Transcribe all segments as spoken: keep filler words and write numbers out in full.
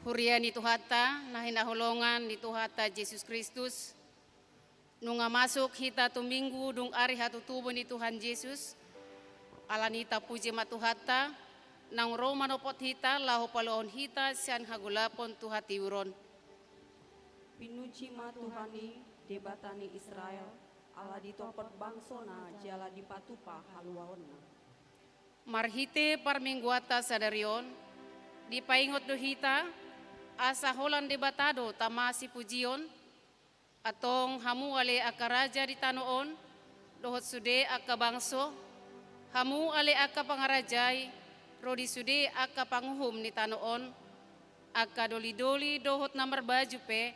Huria ni Tuhanta, na hinaholongan ni Tuhanta Jesus Kristus, nunga masuk hita tu Minggu dung ari hatutubu ni Tuhan Jesus. Alani i tapuji ma Tuhanta, naung ro manopot hita laho paluahon hita sian hagolapon tu hatiuron. Pinuji ma Tuhan i, Debata ni Israel, ala ditopot bangsona jala dipatupa haluaonna. Marhite parmingguanta sadari on, dipaingot do hita, asa holan Debata do tama sipujion. Antong hamu ale angka raja di tano on, dohot sude angka bangso, hamu ale angka pangarajai, ro di sude angka panguhum ni tano on, angka dolidoli dohot na marbaju pe,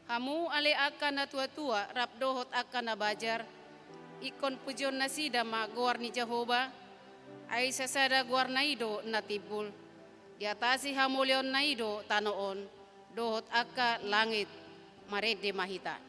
hamu ale angka natuatua rap dohot angka na bajar, ingkon pujionnasida ma goar ni Jahowa, ai sasada goarna i do na timbul. Diatasi hamuliaonna i do tano on, dohot angka langit. Marende ma hita.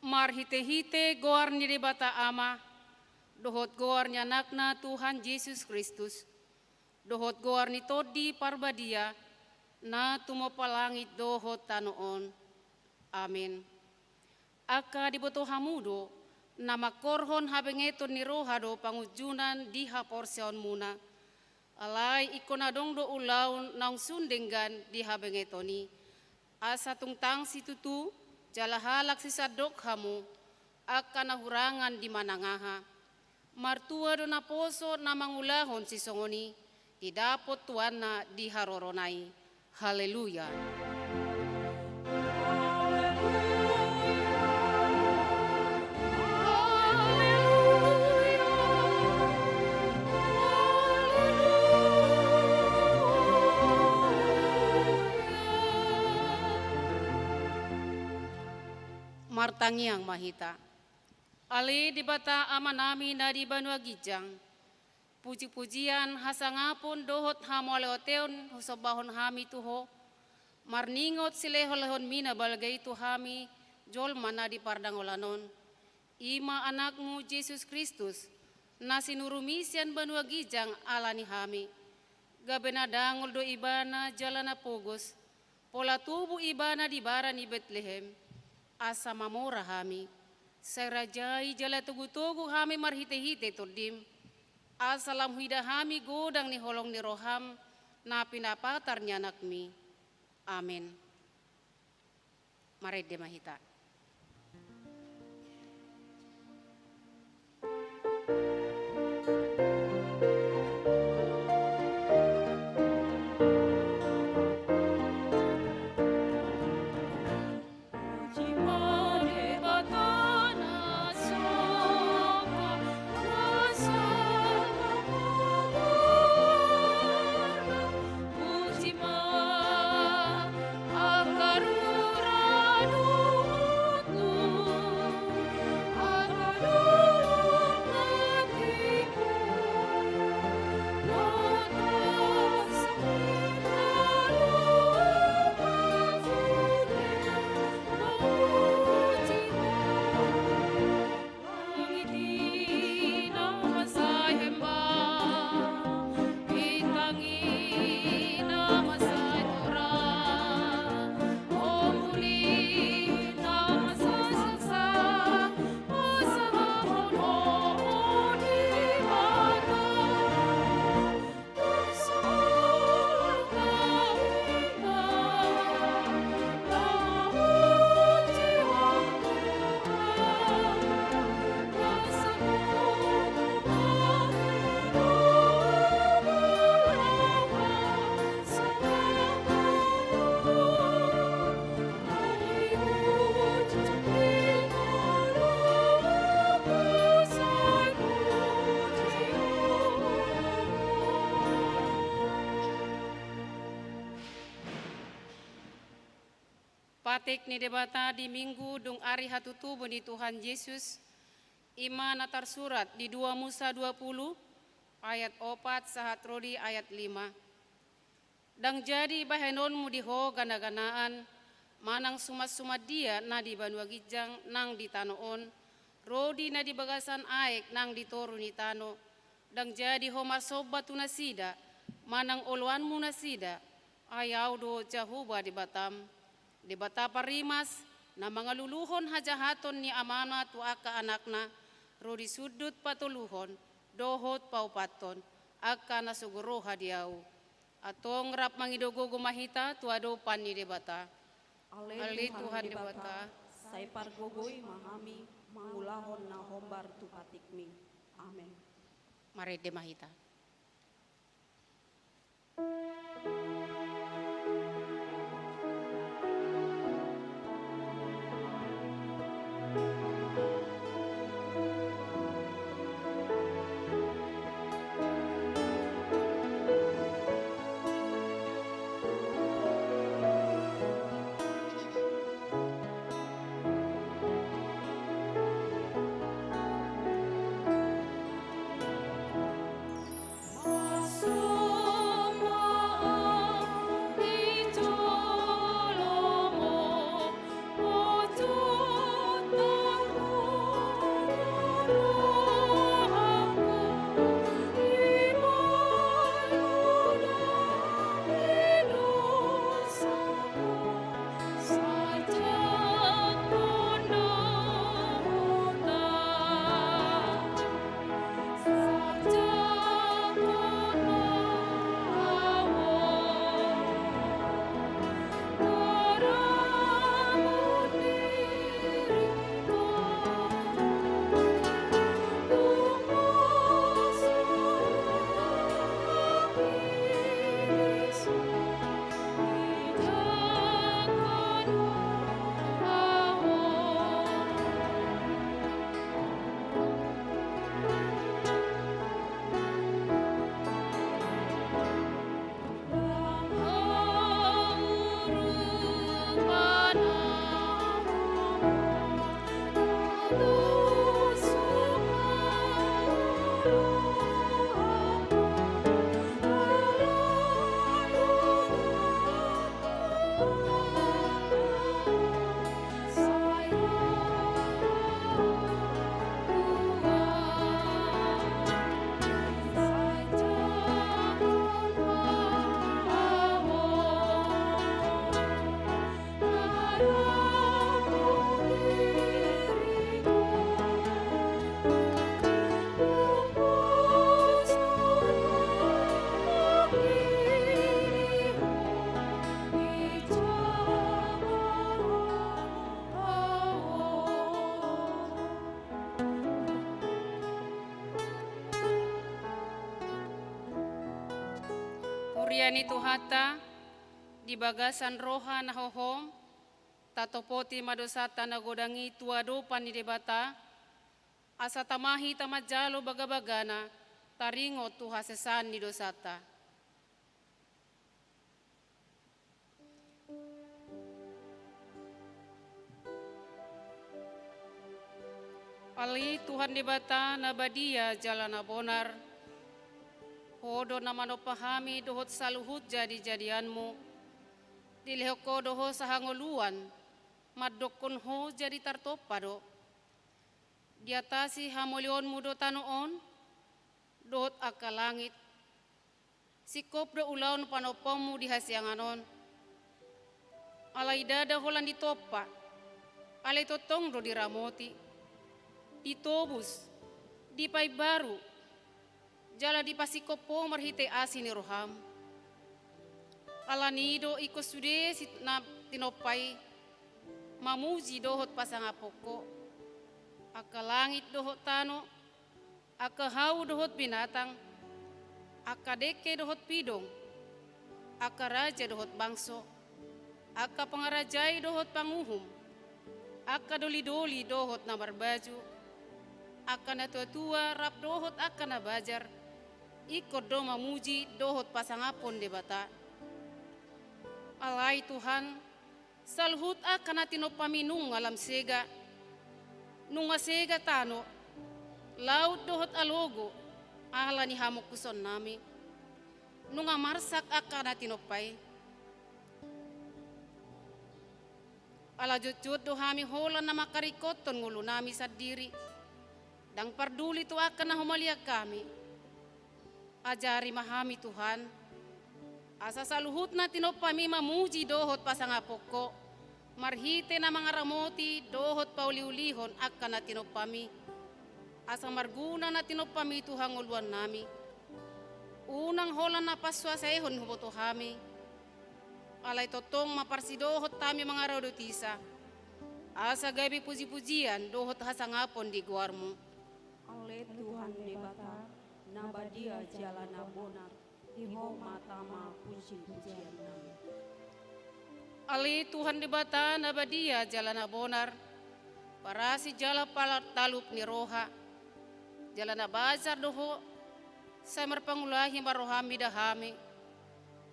Marhitehite goar ni Debata Ama, dohot goar ni Anakna Tuhan Jesus Kristus, dohot goar ni Tondi Parbadia, na tumompa langit dohot tano on. Amen. Angka diboto hamu do, na mangkorhon habengeton ni roha do pangunjunan di haporseaonmuna. Alai ingkon adong do ulaon naung sun denggan di habengeton i. Asa tungtang situtu, jala halak sisandok hamu, angka na hurangan di manang aha. Martua do naposo na mangulahon sisongon i, didapot tuanna di harorona i. Haleluya. Martangiang ma hita. Ale Debata Amanami na di banua ginjang, pujipujian, hasangapon dohot hamauliateon husombahon hami tu Ho, marningot silehonlehonmi na balga i tu hami jolma na di pardangolan on, i ma Anakmu Jesus Kristus, na sinurumi sian banua ginjang ala ni hami. Gabe na dangol do ibana jala na pogos, pola tubu ibana di bara ni Betlehem, asa mamora hami. Sai rajai jala togu-togu hami marhite-hite Tondim, asa lam huida hami godang ni holong ni roham, na pinapatar ni anakmi. Amen. Marende ma hita. Patik ni Debata di Minggu dung ari hatutubu ni Tuhan Jesus, i ma na tarsurat di dua Musa dua pulu ayat opat sahat ro di ayat lima. Ndang jadi bahenonmu di ho gana-ganaan, manang suman-suman dia na di banua ginjang nang di tano on, ro di na di bagasan aek nang di toru ni tano. Ndang jadi ho marsomba tu nasida, manang oloanmu nasida, ai Ahu do Jahowa Debatam, Debata parrimas, na mangaluluhon hajahaton ni amana tu angka anakna, ro di sundut patoluhon dohot paopathon, angka na so goroha di Ahu. Antong rap mangido gogo ma hita tu adopan ni Debata. Ale Tuhan Debata, sai pargogoi ma hami mangulahon na hombar tu patikmi. Amen. Marende ma hita. Huria ni Tuhanta, di bagasan roha na hohom, tatopoti ma dosanta na godang i tu adopan ni Debata, asa tama hita manjalo bagabagana, taringot tu hasesaan ni dosanta. Ale Tuhan Debata na badia jala na bonar, Ho do na manompa hami dohot saluhut jadijadianmu. Dilehon Ho do hosahangoluan, mandokkon Ho jadi tartompa do. Diatasi hamuliaonmu do tano on, dohot angka langit. Singkop do ulaon panompaonmu di hasiangan on. Alai ndada holan ditompa, alai tongtong do diramoti, ditobus, dipaimbaru, jala dipasingkop Ho marhite asi ni roham. Alani do ingkon sude si-, na tinompa i, mamuji dohot pasangaphon Ho. Angka langit dohot tano, angka hau dohot binatang, angka dengke dohot pidong, angka raja dohot bangso, angka pangarajai dohot panguhum, angka dolidoli dohot na marbaju, angka natuatua rap dohot angka na bajar, ingkon do mamuji dohot pasangaphon Debata. Alai Tuhan, saluhut angka na tinompami nunga lam sega, nunga sega tano, laut dohot alogo, ala ni hamongkusonnami. Nunga marsak angka na tinompa i. Ala jotjot do hami holan na mangkaringkothon ngolunami sandiri. Ndang parduli tu angka na humaliang hami. Ajari ma hami Tuhan, asa saluhut na tinompami mamuji dohot pasangaphon Ho, marhite na mangaramoti dohot pauliulihon angka na tinompami, asa marguna na tinompami tu hangoluannami. Unang holan na pansuasaehon huboto hami, alai tongtong ma parsidohot hami mangaradotisa, asa gabe pujipujian dohot hasangapon di goarmu. Ale Tuhan Debata, na badia jala na bonar, di Ho ma tama pujipujiannami. Ale Tuhan Debata na badia jala na bonar, parasi jala pala-, talup ni roha, jala na bajar do Ho, sai marpangulahi ma roham mida hami.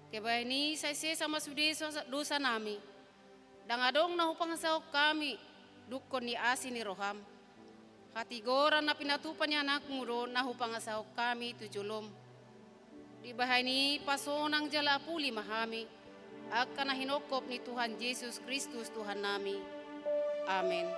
Kebahen i sai sesa ma sude so-, dosanami. Ndang adong na hupangasahon hami, dungkon ni asi ni roham. Hatigoran na pinatupa ni anakmu do na hupangasahon hami tu jolom. Dibahen i pasonang jala apuli ma hami, angka na hinongkop ni Tuhan Jesus Kristus Tuhannami. Amen.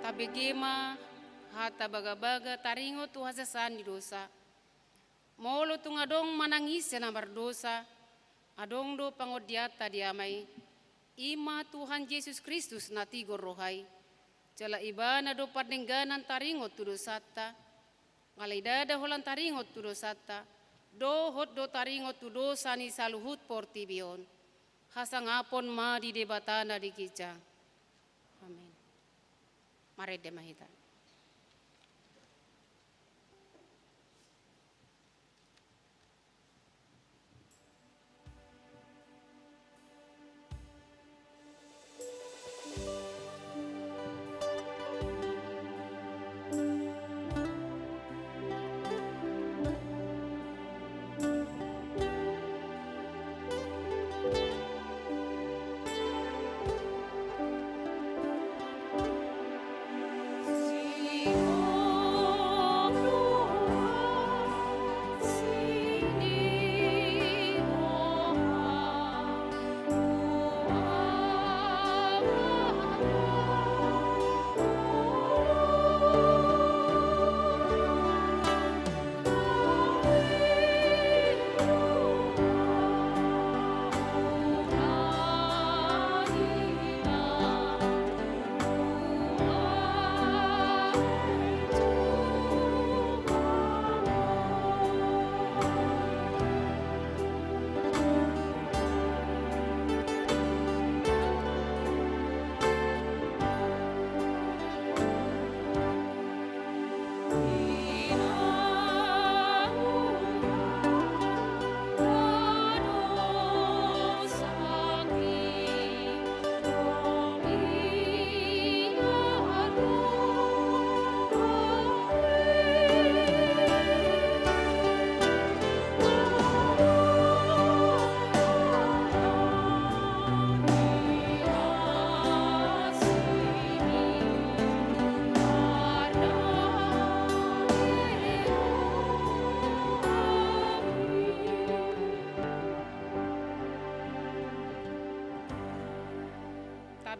Tabege ma hata bagabaga taringot tu hasesaan ni dosa. Molo tung adong manang ise na mardosa, adong do pangondianta di Ama i, i ma Tuhan Jesus Kristus na tigor roha i. Jala Ibana do pardengganan taringot tu dosanta, alai ndada holan taringot tu dosanta, dohot do taringot tu dosa ni saluhut portibi on. Hasangapon ma di Debata na di ginjang. Amen. Marende ma hita.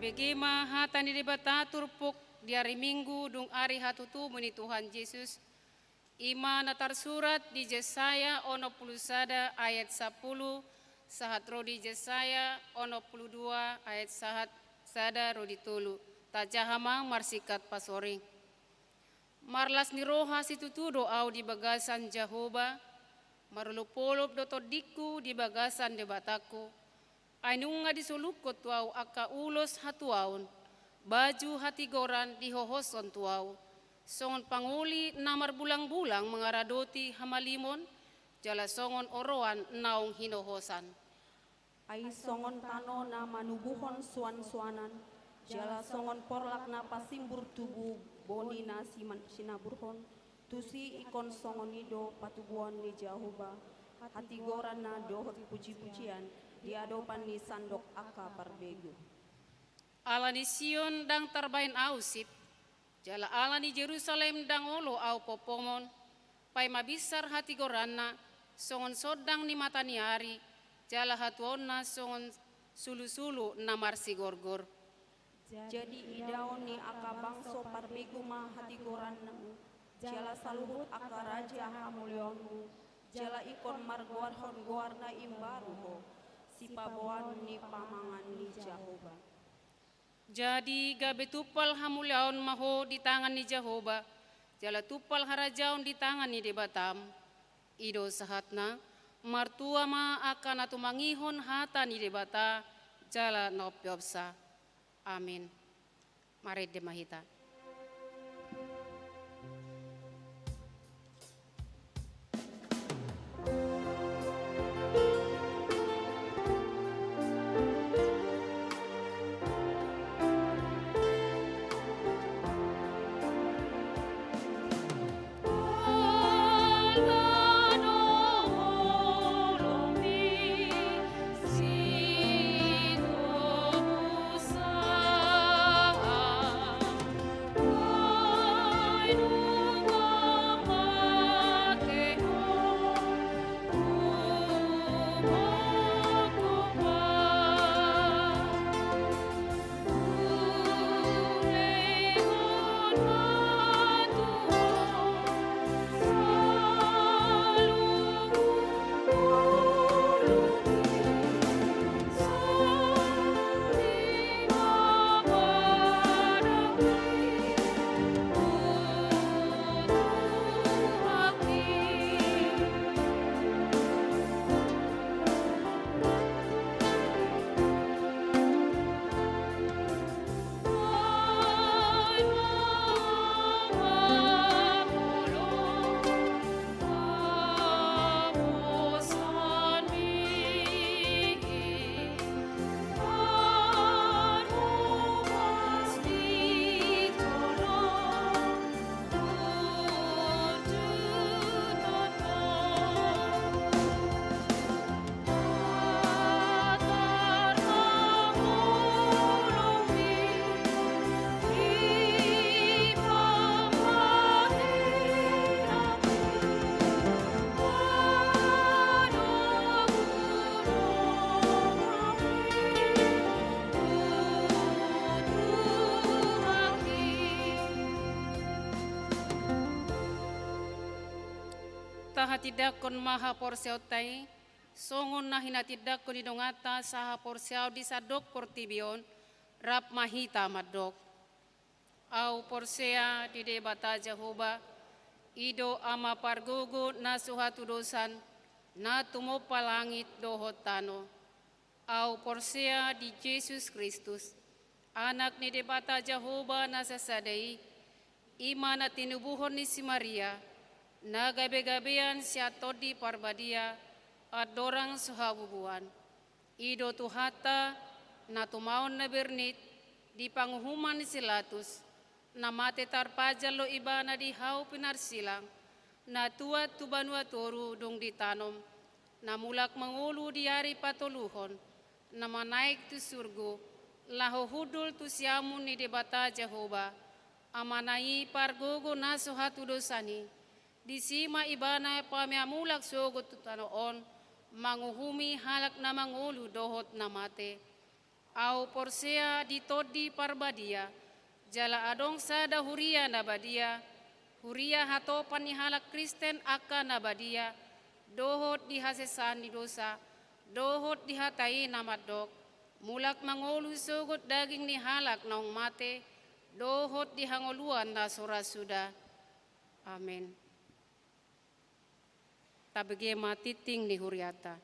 Bege ma hata ni Debata turpuk di ari Minggu dung ari hatutubu ni Tuhan Jesus, i ma na tarsurat di Jesaya onom pulu sada ayat sampulu, sahat ro di Jesaya onom pulu dua ayat sahat sada ro di tolu. Tajaha ma marsingkat pasoring. Marlas ni roha situtu do ahu di bagasan Jahowa, marolopolop do tondingku di bagasan Debatangku. Ai nunga disolukkon tu ahu angka ulos hatuaon, baju hatigoran dihohoshon tu ahu, songon pangoli na marbulangbulang mangaradoti hamalimon, jala songon oroan naung hinohosan. Ai songon tano na manubuhon suansuanan, jala songon porlak na pasimbur tubu boni na siman-, sinaburhon, tusi ingkon songon i do patubuan ni Jahowa, hatigoranna dohot pujipujian di adopan ni sandok angka parbegu. Ala ni Sion ndang tarbahen ahu sip, jala ala ni Jerusalem ndang olo ahu pompomon, paima binsar hatigoranna, songon sondang ni mata ni ari, jala hatuaonna songon sulusulu na marsigorgor. Jadi idaon ni angka bangso parbegu ma hatigoranmu, jala saluhut angka raja hamuliaonmu, jala ingkon margoarhon goar na imbaru ho, sipaboan ni pamangan ni Jahowa. Jadi gabe tumpal hamuliaon ma ho di tangan ni Jahowa, jala tumpal harajaon di tangan ni Debatam. I do sahatna, martua ma angka na tumangihon hata ni Debata, jala na umpeopsa. Amin. Marende ma hita. Tahatindangkon ma haporseaonta i, songon na hinatindangkon ni donganta sahaporseaon di sandok portibi on, rap ma hita mandok. Ahu porsea di Debata Jahowa, i do Ama pargogo na so hatudosan, na tumompa langit dohot tano. Ahu porsea di Jesus Kristus, Anak ni Debata Jahowa na sasada i, i ma na tinubuhon ni si Maria, na gabegabean sian Tondi Parbadia, andorang so habubuan. I do Tuhanta, na tumaon na bernit, di panguhuman ni si Pilatus, na mate tarpajal do Ibana di hau pinarsilang, na tuat tu banua toru dung ditanom, na mulak mangolu di ari patoluhon, na manaek tu surgo, laho hundul tu siamun ni Debata Jahowa, Amana i pargogo na so hatudosan i. Disi ma Ibana pameamulak sogot tu tano on, manguhumi halak na mangolu dohot na mate. Ahu porsea di Tondi Parbadia, jala adong sada huria na badia, huria hatopan ni halak Kristen angka na badia, dohot di hasesaan ni dosa, dohot di hata i na mandok, mulak mangolu sogot daging ni halak naung mate, dohot di hangoluan na so ra suda. Amen. Tabege ma tingting ni hurianta.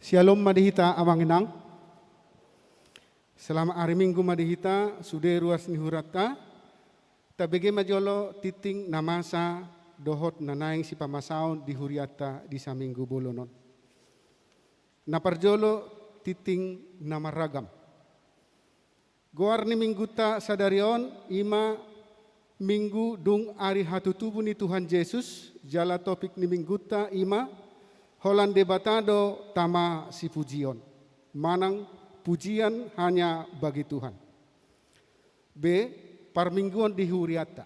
Syalom ma di hita amang inang. Selamat ari Minggu ma di hita, sude ruas ni hurianta. Tabege ma jolo tingting na masa dohot na naeng sipamasaon di hurianta di saminggu bolon on. Na parjolo, tingting na marragam. Goar ni Minggunta sadari on i ma Minggu dung ari hatutubu ni Tuhan Jesus, jala topik ni Minggunta i ma holan Debata do tama sipujion, manang pujian hanya bagi Tuhan. B. Parmingguon di hurianta.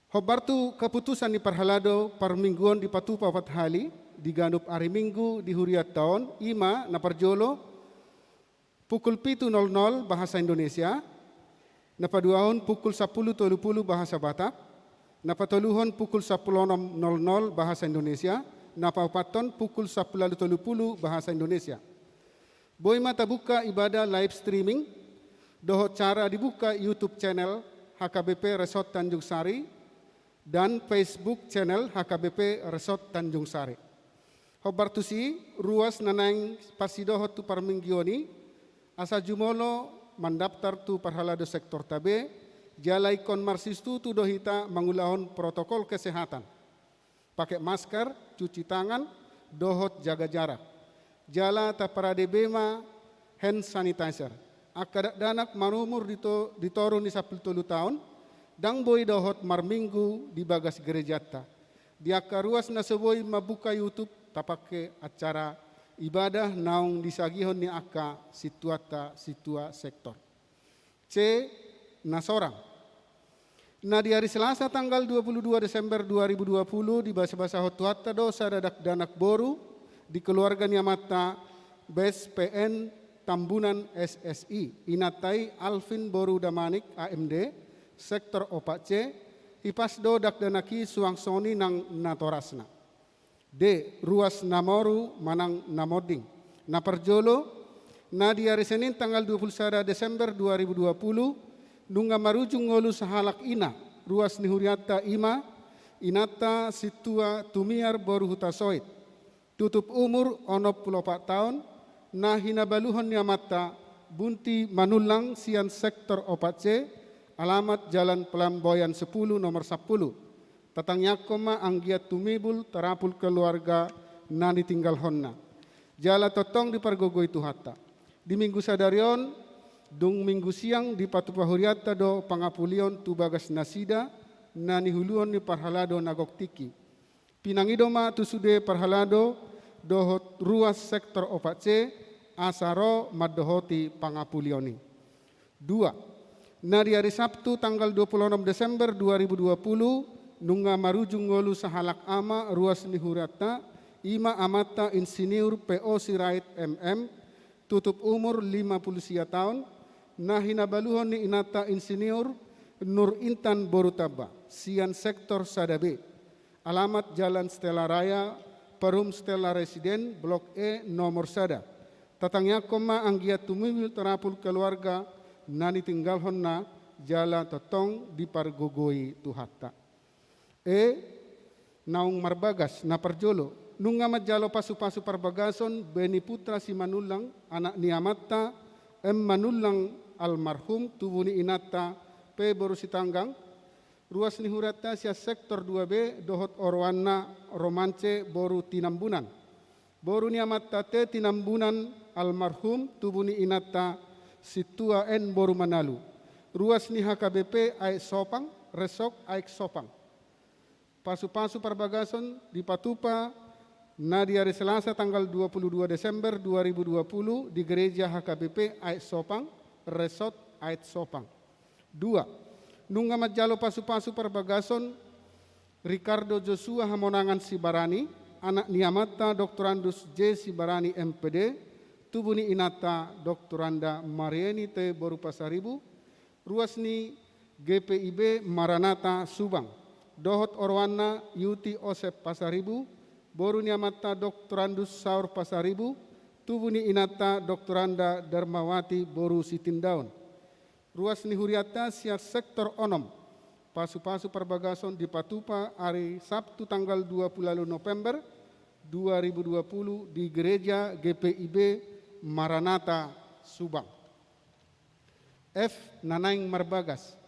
Hombar tu keputusan ni parhalado, parmingguon dipatupa opat hali di ganup ari Minggu di hurianta on, i ma na parjolo, pukul pitu nol nol bahasa Indonesia, na paduahon pukul sampulu tolu pulu bahasa Batak, na patoluhon pukul sampulu onom nol nol bahasa Indonesia, na paopathon pukul sampulu ualu tolu pulu bahasa Indonesia. Boi ma tabuka ibadah live streaming dohot cara dibuka YouTube channel H K B P Resort Tanjung Sari dan Facebook channel H K B P Resort Tanjung Sari. Hombar tusi, ruas na naeng parsidohot tu parmingguon i, asa jumolo mandaftar tu parhalado sektorta be, jala ingkon marsiustutu do hita mangulahon protokol kesehatan. Pake masker, cuci tangan, dohot jaga jarak. Jala taparade be ma hand sanitizer. Angka dakdanak marumur di to-, di toru ni sampulu tolu taon, ndang boi dohot marminggu di bagas gerejanta. Di angka ruas na so boi mambuka YouTube, tapake acara ibadah naung disagihon ni angka sintuanta sintua sektor. C. Na sorang. Na di ari Selasa tanggal dua puluh dua Desember dua ribu dua puluh, dibasabasahon Tuhanta do sada dakdanak boru di keluarga ni amanta Bes P N Tambunan S S I, inanta i Alvin boru Damanik A M D, sektor opat C, hipas do dakdanak i suang songon i nang natorasna. D. Ruas na moru manang na monding. Na parjolo, na di ari Senin tanggal dua puluh sada Desember dua ribu dua puluh, nunga marujung ngolu sahalak ina, ruas ni hurianta i ma, inanta Sintua Tumiar boru Hutasoit. Tutup umur onom pulu opat taon, na hinabaluhon ni amanta Bunti Manullang sian sektor opat C, alamat Jalan Pelamboyan sepuluh nomor sampulu. Tatangiangkon ma anggiat tumibul tarapul keluarga na nitinggalhonna. Jala tongtong dipargogoi Tuhanta. Di Minggu sadari on, dung Minggu siang dipatupa hurianta do pangapulion tu bagas nasida na nihuluhon ni parhalado na gok tingki. Pinangido ma tu sude parhalado dohot ruas sektor opat C, asa ro mandohoti pangapulion i. Dua. Na di ari Sabtu tanggal dua puluh onom Desember dua ribu dua puluh, nunga marujung ngolu sahalak ama ruas ni hurianta, i ma amanta Insinyur P O Sirait M M, tutup umur lima pulu sia taon, na hinabaluhon ni inanta Insinyur Nur Intan boru Tamba, sian sektor sada B. Alamat Jalan Stella Raya, Perum Stella Residen, Blok E, nomor sada. Tatangiangkon ma anggiat tumimbil tarapul keluarga na nitinggalhonna jala tongtong dipargogoi Tuhanta. E. Naung marbagas, na parjolo. Nunga manjalo pasupasu parbagason Beni Putra Simanullang, anak ni amanta M Manullang almarhum, tubu ni inanta P boru Sitanggang, ruas ni hurianta sian sektor dua B dohot oroanna Romance boru Tinambunan. Boru ni amanta T Tinambunan almarhum, tubu ni inanta Sintua N boru Manalu. Ruas ni H K B P Aek Sopang, Resort Aek Sopang. Pasu-pasu parbagason dipatupa na di ari Selasa tanggal dua puluh dua Desember dua ribu dua puluh di Gereja H K B P Aek Sopang, Resort Aek Sopang. Dua, nunga manjalo pasu-pasu parbagason Ricardo Joshua Hamonangan Sibarani, anak ni amanta Doktorandus J Sibarani M P D, tubu ni inanta Doktoranda Marieni T boru Pasaribu, ruas ni G P I B Maranatha Subang, dohot oroanna Yuti Osep Pasaribu, boru ni amanta Doktorandus Saur Pasaribu, tubu ni inanta Doktoranda Darmawati boru Sitindaon. Ruas ni hurianta sian sektor onom. Pasu-pasu parbagason dipatupa ari Sabtu tanggal dua puluh ualu November dua ribu dua puluh di Gereja G P I B Maranatha Subang. F, na naeng marbagas.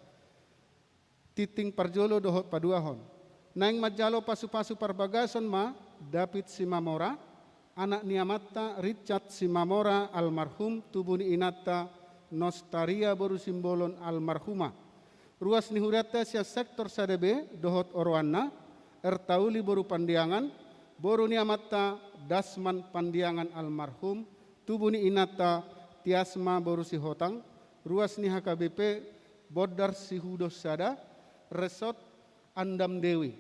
Tintin parjolo dohot paduahon. Naeng manjalo pasu-pasu parbagason ma David Simamora, anak ni amanta Richard Simamora almarhum, tubu ni inanta Nostaria boru Simbolon almarhuma. Ruas ni hurianta sian sektor sada B dohot oroanna, Ertauli boru Pandiangan, boru ni amanta Dasman Pandiangan almarhum, tubu ni inanta Tiasma boru Sihotang, ruas ni H K B P Bondar Sihudos sada, Resort Andam Dewi.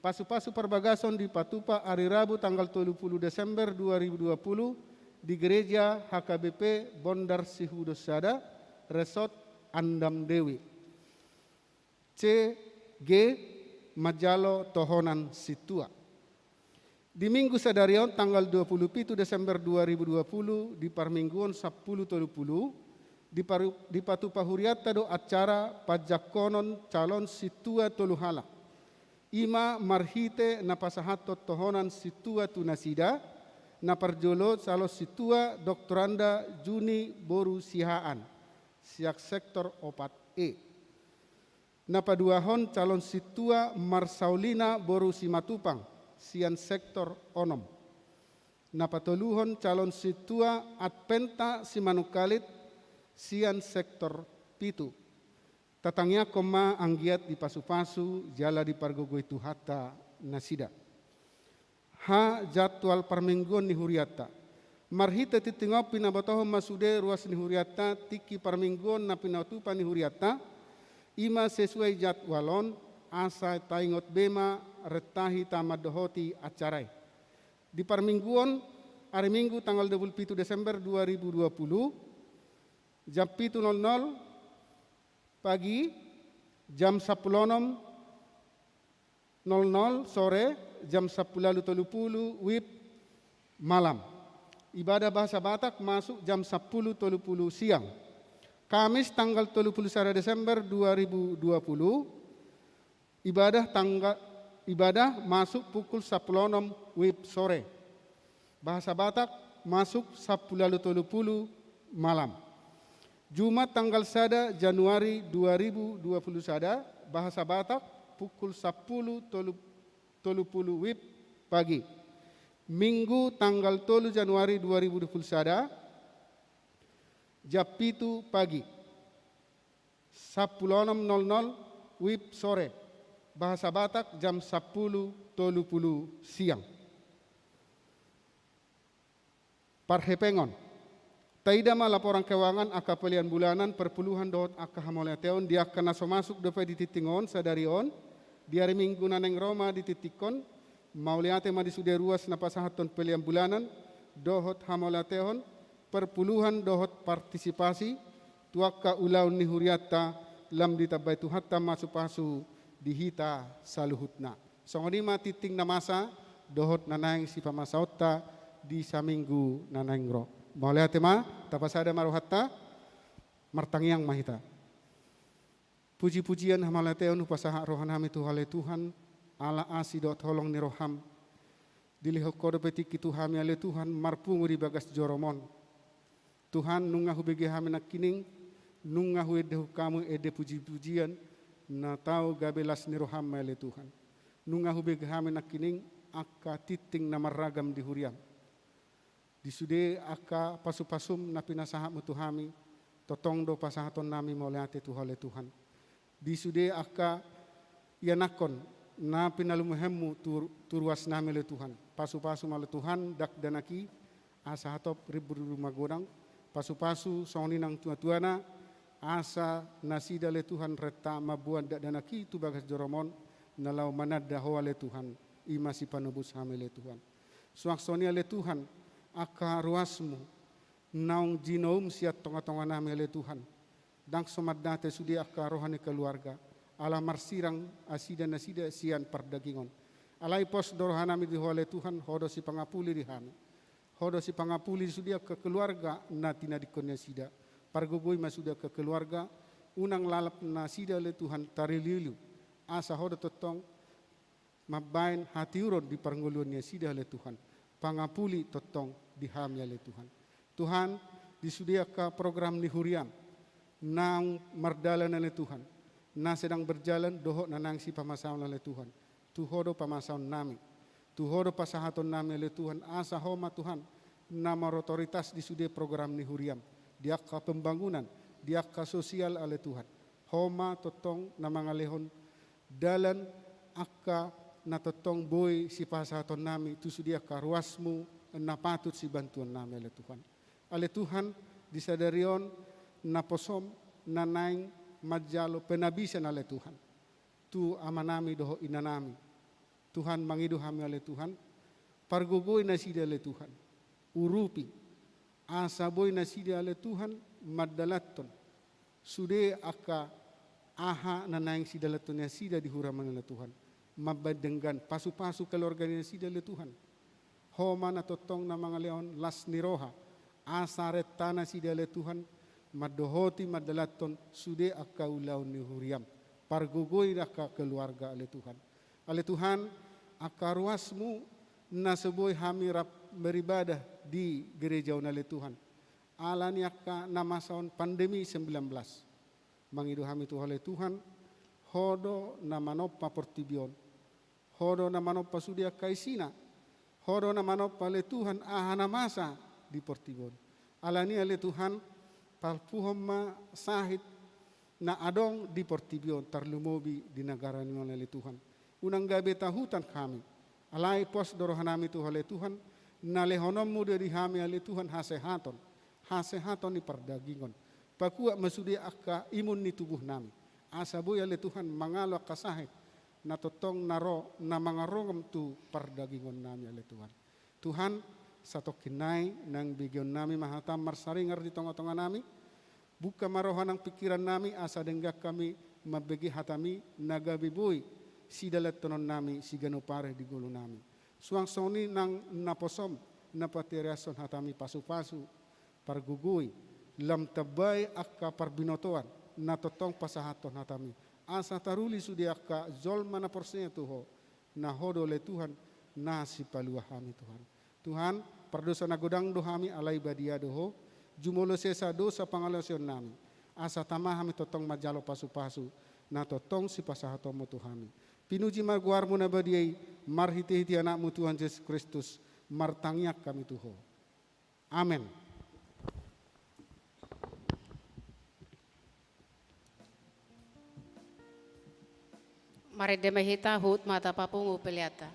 Pasu-pasu parbagason dipatupa ari Rabu tanggal tolu puluh Desember dua ribu dua puluh di Gereja H K B P Bondar Sihudos sada, Resort Andam Dewi. C, G, manjalo tohonan sintua. Di Minggu sadari on tanggal dua puluh pitu Desember dua ribu dua puluh di parmingguon sampulu tolu puluh, diparu-, dipatupa hurianta do acara panjangkonon calon sintua tolu halak. I ma marhite na pasahathon tohonan sintua tu nasida, na parjolo calon sintua Doktoranda Juni boru Sihaan, sian sektor opat E. Na paduahon calon sintua Marsaulina boru Simatupang, sian sektor onom. Na patoluhon calon sintua Adventa Simanungkalit, sian sektor pitu. Tatangiangkon ma anggiat dipasu-pasu jala dipargogoi Tuhanta nasida. H, jadwal parmingguon ni hurianta. Marhite tintin on pinabotohon ma sude ruas ni hurianta tingki parmingguon na pinatupa ni hurianta, i ma sesuai jadwal on, asa taingot be ma rentahi ta mandohoti acara i. Di parmingguon, ari Minggu tanggal dua puluh pitu Desember dua ribu dua puluh, jam pitu nol nol pagi, jam sampulu onom nol nol sore, jam sampulu ualu tolu puluh wib malam. Ibadah bahasa Batak masuk jam sampulu tolu puluh siang. Kamis tanggal tolu puluh sada Desember dua ribu dua puluh, ibadah tangga-, ibadah masuk pukul sampulu onom wib sore. Bahasa Batak masuk sampulu ualu tolu puluh malam. Jumat tanggal sada Januari dua ribu dua puluh sada, bahasa Batak pukul sampulu tolu, tolu puluh wib pagi. Minggu tanggal tolu Januari dua ribu dua puluh sada, jam pitu pagi. Sampulu onom nol nol wib sore, bahasa Batak jam sampulu tolu puluh siang. Parhepengon. Taida ma laporan keuangan angka pelean bulanan, perpuluhan dohot angka hamauliateon di angka na so masuk dope di tintin on sadari on, di ari Minggu na naeng ro ma di tintin on, mauliate ma di sude ruas na pasahathon pelean bulanan, dohot hamauliateon, perpuluhan dohot partisipasi, tu angka ulaon ni hurianta, lam ditambai Tuhanta ma pasu-pasu di hita saluhutna. Songon i ma tintin na masa, dohot na naeng sipamasaonta di saminggu na naeng ro. Mauliate ma, tapasada ma rohanta, martangiang ma hita. Puji-pujian hamauliateon hupasahat rohanami tu Ho ale Tuhan, ala asi dohot holong ni roham. Dilehon Ho dope tingki tu hami ale Tuhan, marpungu di bagas jorom on. Tuhan, nunga hubege hami nangkining, nunga huendehon hamu ende puji-pujian, na tau gabe las ni roham ale Tuhan. Nunga hubege hami nangkining, angka tintin na marragam di huriam. Di sude angka pasu-pasum na pinasahatmu tu hami, tongtong do pasahatonnami mauliate tu Ho ale Tuhan. Di sude angka ianakhon na pinalumehonmu tu, tu ruas nami ale Tuhan. Pasupasu ma ale Tuhan dakdanak i, asa hatop rimbur-rimbur magodang. Pasupasu songon i nang tua-tuana, asa nasida ale Tuhan renta mamboan dakdanak i tu bagas joroM on, na laho mananda Ho ale Tuhan, i ma sipanobus hami ale Tuhan. Suang songon i ale Tuhan, angka ruasMu, naung jinoum sian tonga-tonga nami ale Tuhan. Ndang so mandate sude angka roha ni keluarga, ala marsirang nasida-nasida sian pardagingon. Alai pos do roha nami di Ho ale Tuhan, Ho do sipangapuli di hami. Ho do sipangapuli di sude angka keluarga na tinadingkon nasida. Pargogoi ma sude angka keluarga, unang lalap nasida ale Tuhan tarilu-ilu. Asa Ho do tongtong mambaen hatiuron di parngoluon nasida ale Tuhan. Pangapuli tongtong di hami ale Tuhan. Tuhan, di sude angka program ni huriaM, naung mardalan ale Tuhan, na sedang berjalan dohot na naeng sipamasaon ale Tuhan. Tu Ho do pamasaon nami. Tu Ho do pasahaton nami ale Tuhan, asa Ho ma Tuhan, na marotoritas di sude program ni huriaM. Di angka pembangunan, di angka sosial ale Tuhan. Ho ma tongtong na mangalehon dalan angka na tongtong boi sipasahaton nami tu sude angka ruasMu na patut sibantuon nami ale Tuhan. Ale Tuhan, di sadari on naposoM na naeng manjalo penabisan ale Tuhan. Tu ama nami dohot ina nami. Tuhan mangido hami ale Tuhan, pargogoi nasida ale Tuhan. Urupi, asa boi nasida ale Tuhan mandalanhon sude angka aha na naeng sidalanhon nasida di huriaM ale Tuhan. Mambaen denggan, pasu-pasu keluarga nasida ale Tuhan. Ho ma na tongtong na mangalehon las ni roha, asa renta nasida ale Tuhan, mandohoti mandalanhon sude angka ulaon ni huriaM. Pargogoi angka keluarga ale Tuhan. Ale Tuhan, angka ruasMu na so boi hami rap beribadah di gereja on ale Tuhan. Ala ni angka na masa on pandemi sembilan belas. Mangido hami tu Ho ale Tuhan, Ho do na manompa portibi on. Ho do na manompa sude angka isina. Ho do na manompa ale Tuhan aha na masa di portibi on. Ala ni ale Tuhan, palpuhon ma sahit na adong di portibi on, tarlumobi di negara ni on ale Tuhan. Unang gabe tahutan hami. Alai pos do roha nami tu Ho ale Tuhan, na lehononMu do di hami ale Tuhan hasehaton. Hasehaton ni pardagingon. Pakuat ma sude angka imun ni tubuh nami. Asa boi ale Tuhan mangalo angka sahit na tongtong na ro na mangarongom tu pardagingon nami ale Tuhan. Tuhan, satongkin nai naeng begeon nami ma hataM marsaringar di tonga-tonga nami. Buka ma roha nang pingkiran nami asa denggan hami mambege hataMi na gabe boi sidalanhonon nami siganup ari di ngolu nami. Suang songon i nang naposoM na patereashon hataMi pasu-pasu, pargogoi, lam tambai angka parbinotoan na tongtong pasahathon hataMi. Asa taruli sude angka jolma na porsea tu Ho, na Ho do ale Tuhan na sipalua hami Tuhan. Tuhan, pardosa na godang do hami alai badia do Ho, jumolo sesa dosa pangalaosion nami. Asa tama hami tongtong manjalo pasu-pasu na tongtong sipasahatonMu tu hami. Pinuji ma goarMu na badia i, marhite-hite AnakMu Tuhan Jesus Kristus, martangiang hami tu Ho. Amen. Marende ma hita, huhut ma hata papungu peleanta.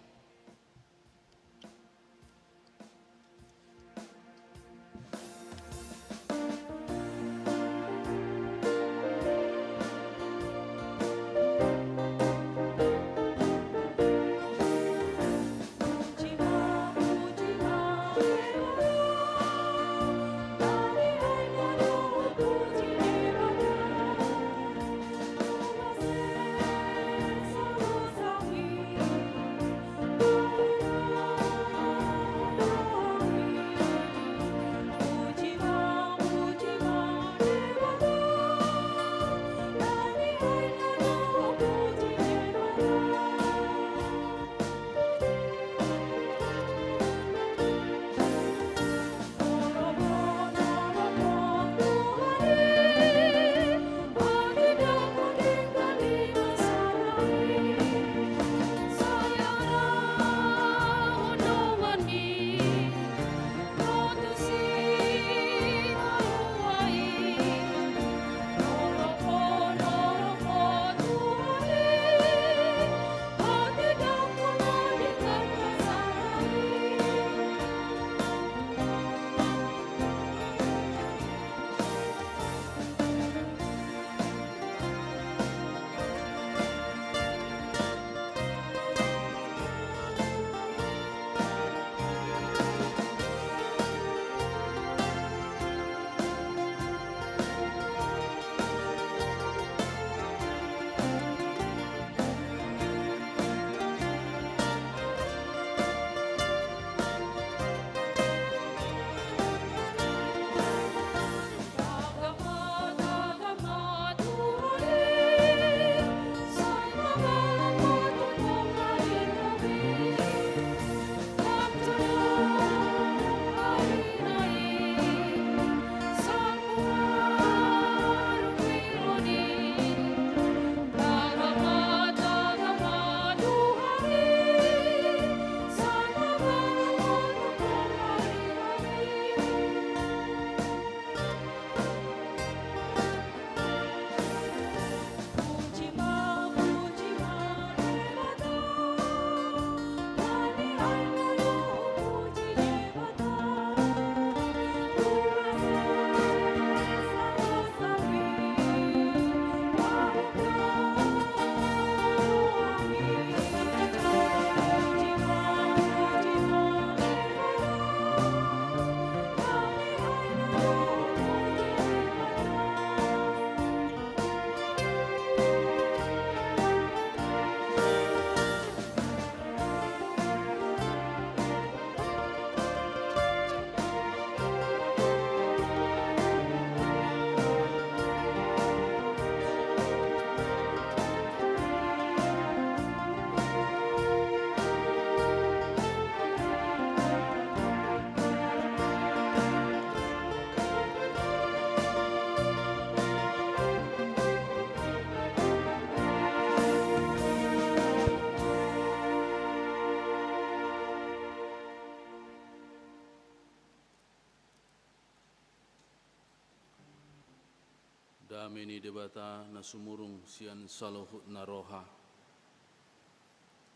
Dame ni Debata na sumurung sian saluhutna roha,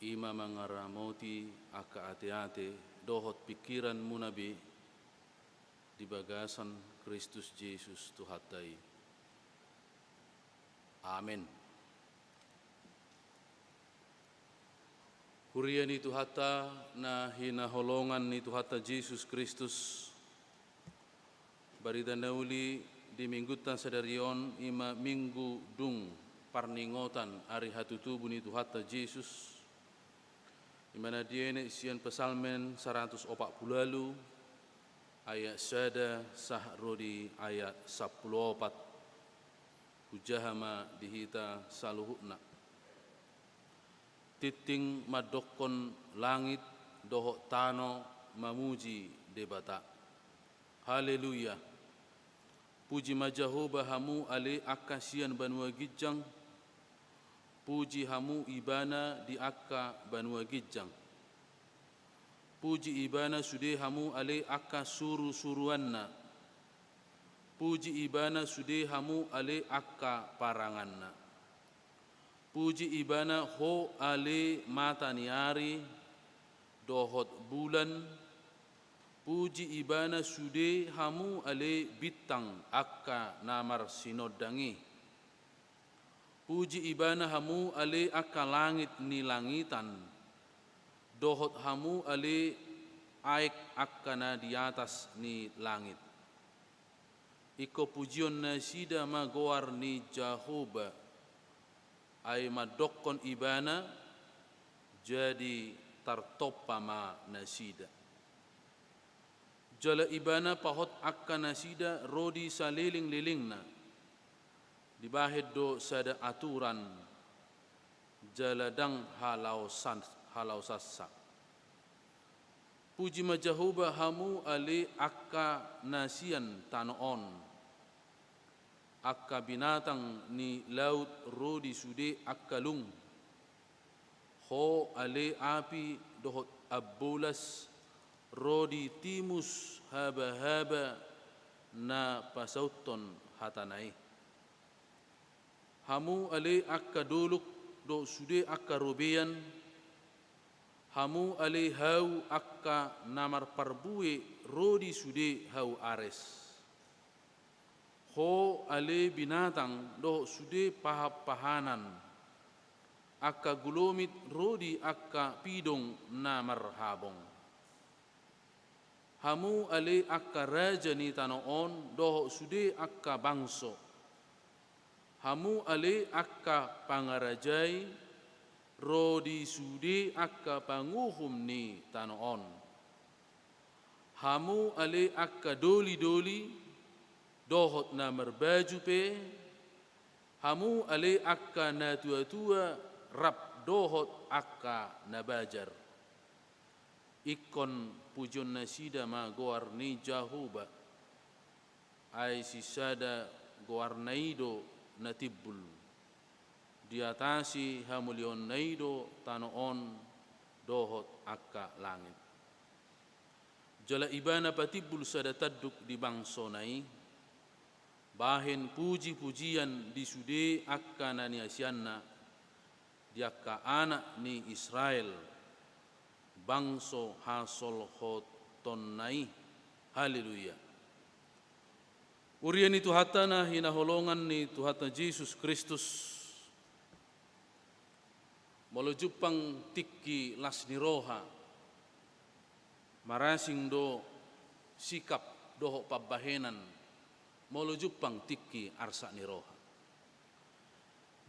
i ma mangaramoti angka ateate dohot pingkiranmuna be di bagasan Kristus Jesus Tuhanta i. Amen. Huria ni Tuhanta na hinaholongan ni Tuhanta Jesus Kristus, barita na uli di minggunta sadari on i ma minggu dung parningotan ari hatutubu ni Tuhanta Jesus, i ma na dienet sian Psalmen saratus opat pulu ualu, ayat sada sahat ro di ayat sampulu opat. Hujaha ma di hita saluhutna. Tingting mandokkon langit dohot tano mamuji Debata. Haleluya. Puji ma Jahowa hamu ale angka sian banua ginjang. Puji hamu Ibana di angka banua ginjang. Puji Ibana sude hamu ale angka surusuruanna. Puji Ibana sude hamu ale angka paranganna. Puji Ibana ho ale mata ni ari dohot bulan. Puji Ibana sude hamu ale bintang angka na marsinondang i. Puji Ibana hamu ale angka langit ni langitan, dohot hamu ale aek angka na di atas ni langit. Ingkon pujion nasida ma goar ni Jahowa, ai mandokkon Ibana, jadi tartompa ma nasida. Jala Ibana pahot angka nasida ro di salelenglelengna, dibahen do sada aturan, jala ndang halaosan-, halaosansa. Puji ma Jahowa hamu ale angka na sian tano on, angka binatang ni laut ro di sude angka lung, ho ale api dohot ambolas ro di timus habahaba na pasauthon hatana i. Hamu ale angka dolok dohot sude angka robean, hamu ale hau angka na marparbue ro di sude hau ares. Ho ale binatang dohot sude pahanpahanan, angka gulomit ro di angka pidong na marhabong. Hamu ale angka raja ni tano on dohot sude angka bangso. Hamu ale angka pangarajai ro di sude angka panguhum ni tano on. Hamu ale angka dolidoli dohot na marbaju pe, hamu ale angka natuatua rap dohot angka na bajar. Ingkon pujion nasida ma goar ni Jahowa. Ai sisada goarna i do na timbul. Diatasi hamuliaonna i do tano on dohot angka langit. Jala Ibana patimbul sada tanduk di bangsona i, bahen pujipujian di sude angka na niasianna, di angka anak ni Israel, bangso hasolhotonna i. Haleluya. Huria ni Tuhanta na hinaholongan ni Tuhanta Jesus Kristus, molo jumpang tingki las ni roha, marasing do sikap dohot pambahenan, molo jumpang tingki arsak ni roha.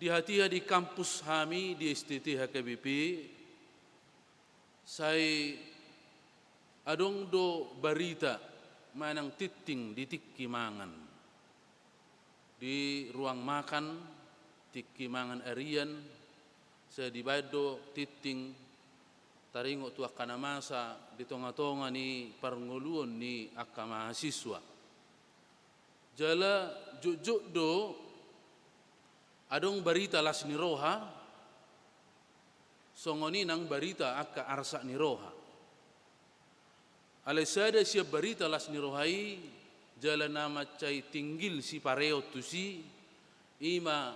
Di hatiha di kampus hami di S T T H K B P, sai adong do barita manang tingting di tingki mangan. Di ruang makan, tingki mangan arian, sai dibaen do tingting taringot tu angka na masa di tongatonga ni parngoluon ni angka mahasiswa. Jala jotjot do adong barita las ni roha, songon i nang barita angka arsak ni roha. Alai sada sian barita las ni roha i, jala na mansai tinggil sipareon tusi, I ma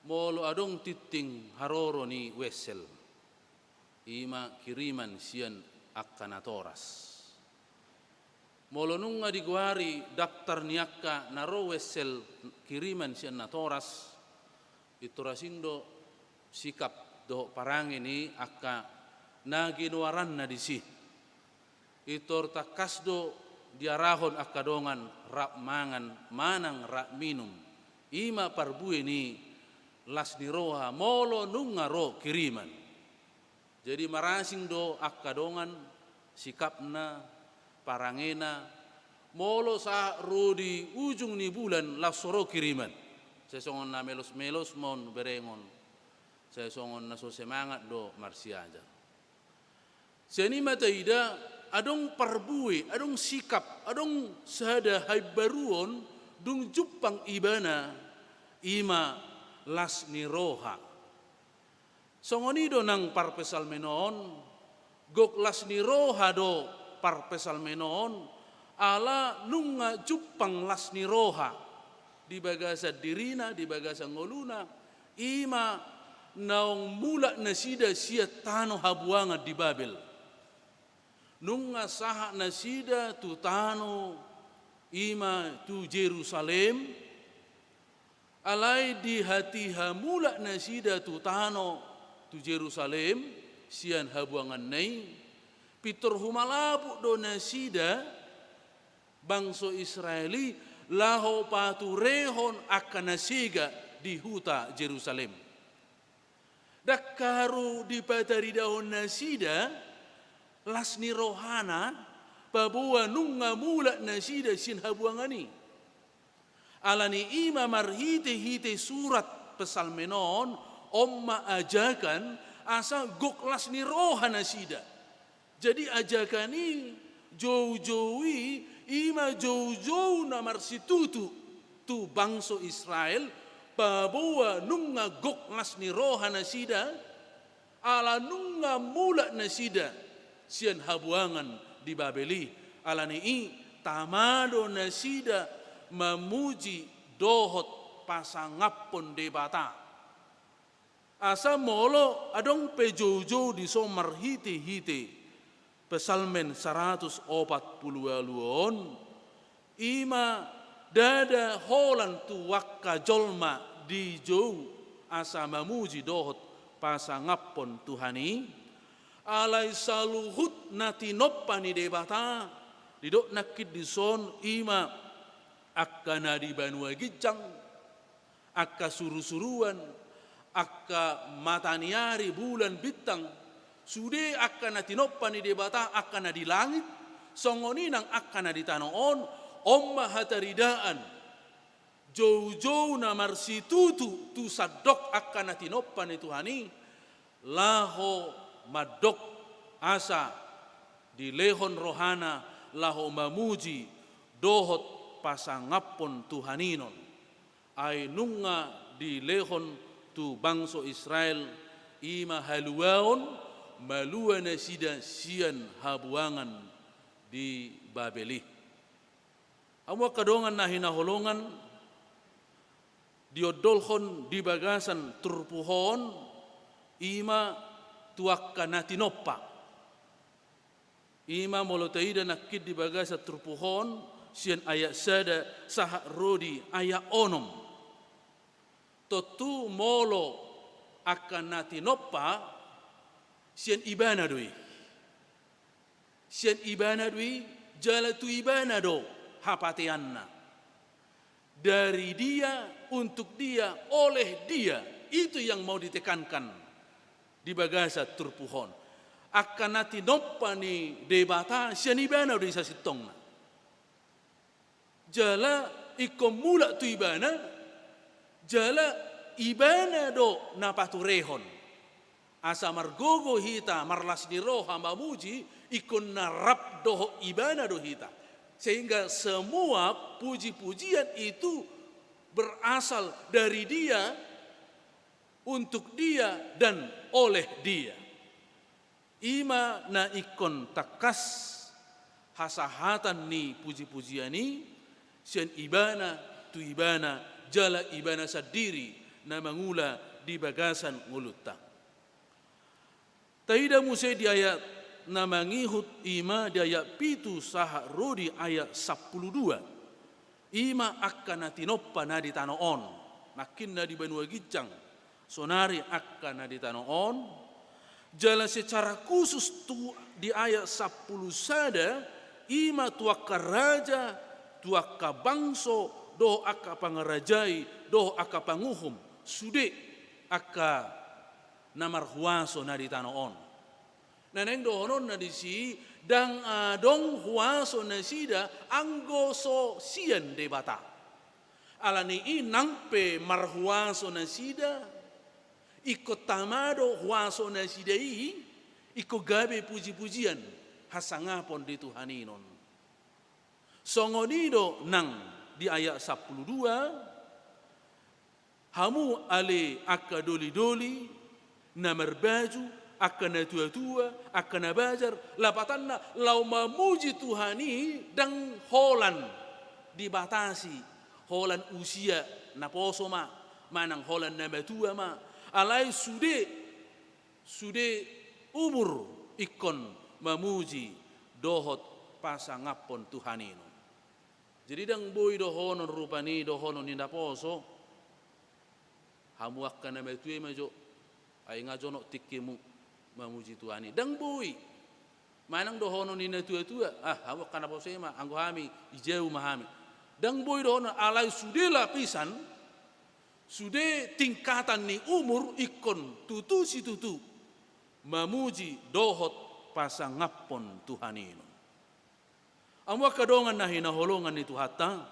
molo adong tinting haroro ni wesel, i ma kiriman sian angka natoras. Molo nunga digoari daftar ni angka na ro wesel kiriman sian natoras, pintor asing do sikap dohot parange ni angka na ginoaranna disi. Pintor tangkas do diarahon angka dongan rap mangan manang rap minum, i ma parbue ni las ni roha molo nunga ro kiriman. Jadi marasing do angka dongan sikapna, parangena, molo sahat ro di ujung ni bulan laos so ro kiriman. Sai songon na melos-melos ma on berengon, sai songon na so semangat do marsiajar. Sian i ma taida adong parbue, adong sikap, adong sada haimbaruon dung jumpang ibana, i ma las ni roha. Songon i do nang parpsalmen on, gok las ni roha do parpsalmen on, ala nunga jumpang las ni roha di bagasan dirina, di bagasan ngoluna, i ma naung mulak nasida sian tano habuangan di Babel. Nunga sahat nasida tu tano, i ma tu Jerusalem, alai di hatiha mulak nasida tu tano, tu Jerusalem, sian habuanganna i, pintor humalaput do nasida, bangso Israel i, laho paturehon angka na sega di huta Jerusalem. Ndang haru dipataridahon nasida las ni rohana, paboa nunga mulak nasida sian habuangan i. Ala ni i ma marhite-hite surat psalmen on, on ma ajakan asa gok las ni roha nasida. Jadi ajakan i, joujou i, i ma joujou na marsitutu tu bangso Israel, paboa nunga gok las ni roha nasida, ala nunga mulak nasida sian habuangan di Babel i. Ala ni i, tama do nasida mamuji dohot pasangaphon Debata. Asa molo adong pe joujou dison marhite-hite Psalmen saratus opat pulu ualu on, i ma ndada holan tu angka jolma dijou asa mamuji dohot pasangaphon Tuhan i, alai saluhut na tinompa ni Debata, didok nangkin dison i ma angka na di banua ginjang, angka surusuruan, angka mata ni ari, bulan, bintang, sude angka na tinompa ni Debata, angka na di langit, songon i nang angka na di tano on, on ma hataridaan, joujou na marsitutu tu sandok angka na tinompa ni Tuhan i, laho mandok asa dilehon rohana laho mamuji dohot pasangaphon Tuhan i non. Ai nunga dilehon tu bangso Israel i ma haluaon, malua nasida sian habuangan di Babel i. Hamu angka dongan na hinaholongan, diondolhon di bagasan turpuk on, i ma tu angka na tinompa. I ma molo taida nangkin di bagasan turpuk on, sian ayat sada sahat ro di ayat onom. Tontu molo angka na tinompa, sian ibana do i. Sian ibana do i, jala tu ibana do hapateanna. Dari dia, untuk dia, oleh dia, itu yang mau ditekankan di bagasan turpuk on. Angka na tinompa ni Debata sian ibana do i sasintongna. Jala ingkon mulak tu ibana, jala ibana do na paturehon. Asa margogo hita marlas ni roha mamuji, ingkon na rap dohot ibana do hita. Sehingga semua puji-pujian itu berasal dari Dia, untuk Dia, dan oleh Dia. I ma na ingkon tangkas hasahatan ni puji-pujian i, sian ibana tu ibana, jala Ibana sandiri na mangula di bagasan ngolunta. Taida muse di ayat na mangihut, i ma di ayat pitu sahat ro di ayat sampulu dua. I ma angka na tinompa na di tano on, nangkin na di banua ginjang, saonari angka na di tano on. Jala secara khusus tu di ayat sampulu sada, i ma tu angka raja, tu angka bangso, dohot angka pangarajai, dohot angka panguhum, sude angka na marhuaso na di tano on. Na naeng dohononna disi, ndang adong huaso nasida anggo so sian Debata. Alani i nang pe marhuaso nasida, ingkon tama do huaso nasida i, ingkon gabe pujipujian, hasangapon di Tuhan i non. Songon i do nang di ayat sampulu dua, hamu ale angka dolidoli, na marbaju, angka na tuatua, angka na bajar, lapatanna laho mamuji Tuhan i, ndang holan dibatasi, holan usia, naposo ma, manang holan na matua ma, alai sude, sude umur ingkon mamuji dohot pasangaphon Tuhan i non. Jadi ndang boi dohonon rupani, dohonon ni naposo, hamu angka na matua i ma jo, ai nga jonok tingkimu mamuji Tuhan i. Ndang boi. Manang dohonon ni na tuatua, ah, hamu angka naposo i ma, anggo hami, i jau ma hami. Ndang boi dohonon, alai sude lapisan, sude tingkatan ni umur ingkon tutu situtu mamuji dohot pasangaphon Tuhan i non. Hamu angka dongan na hinaholongan ni Tuhanta,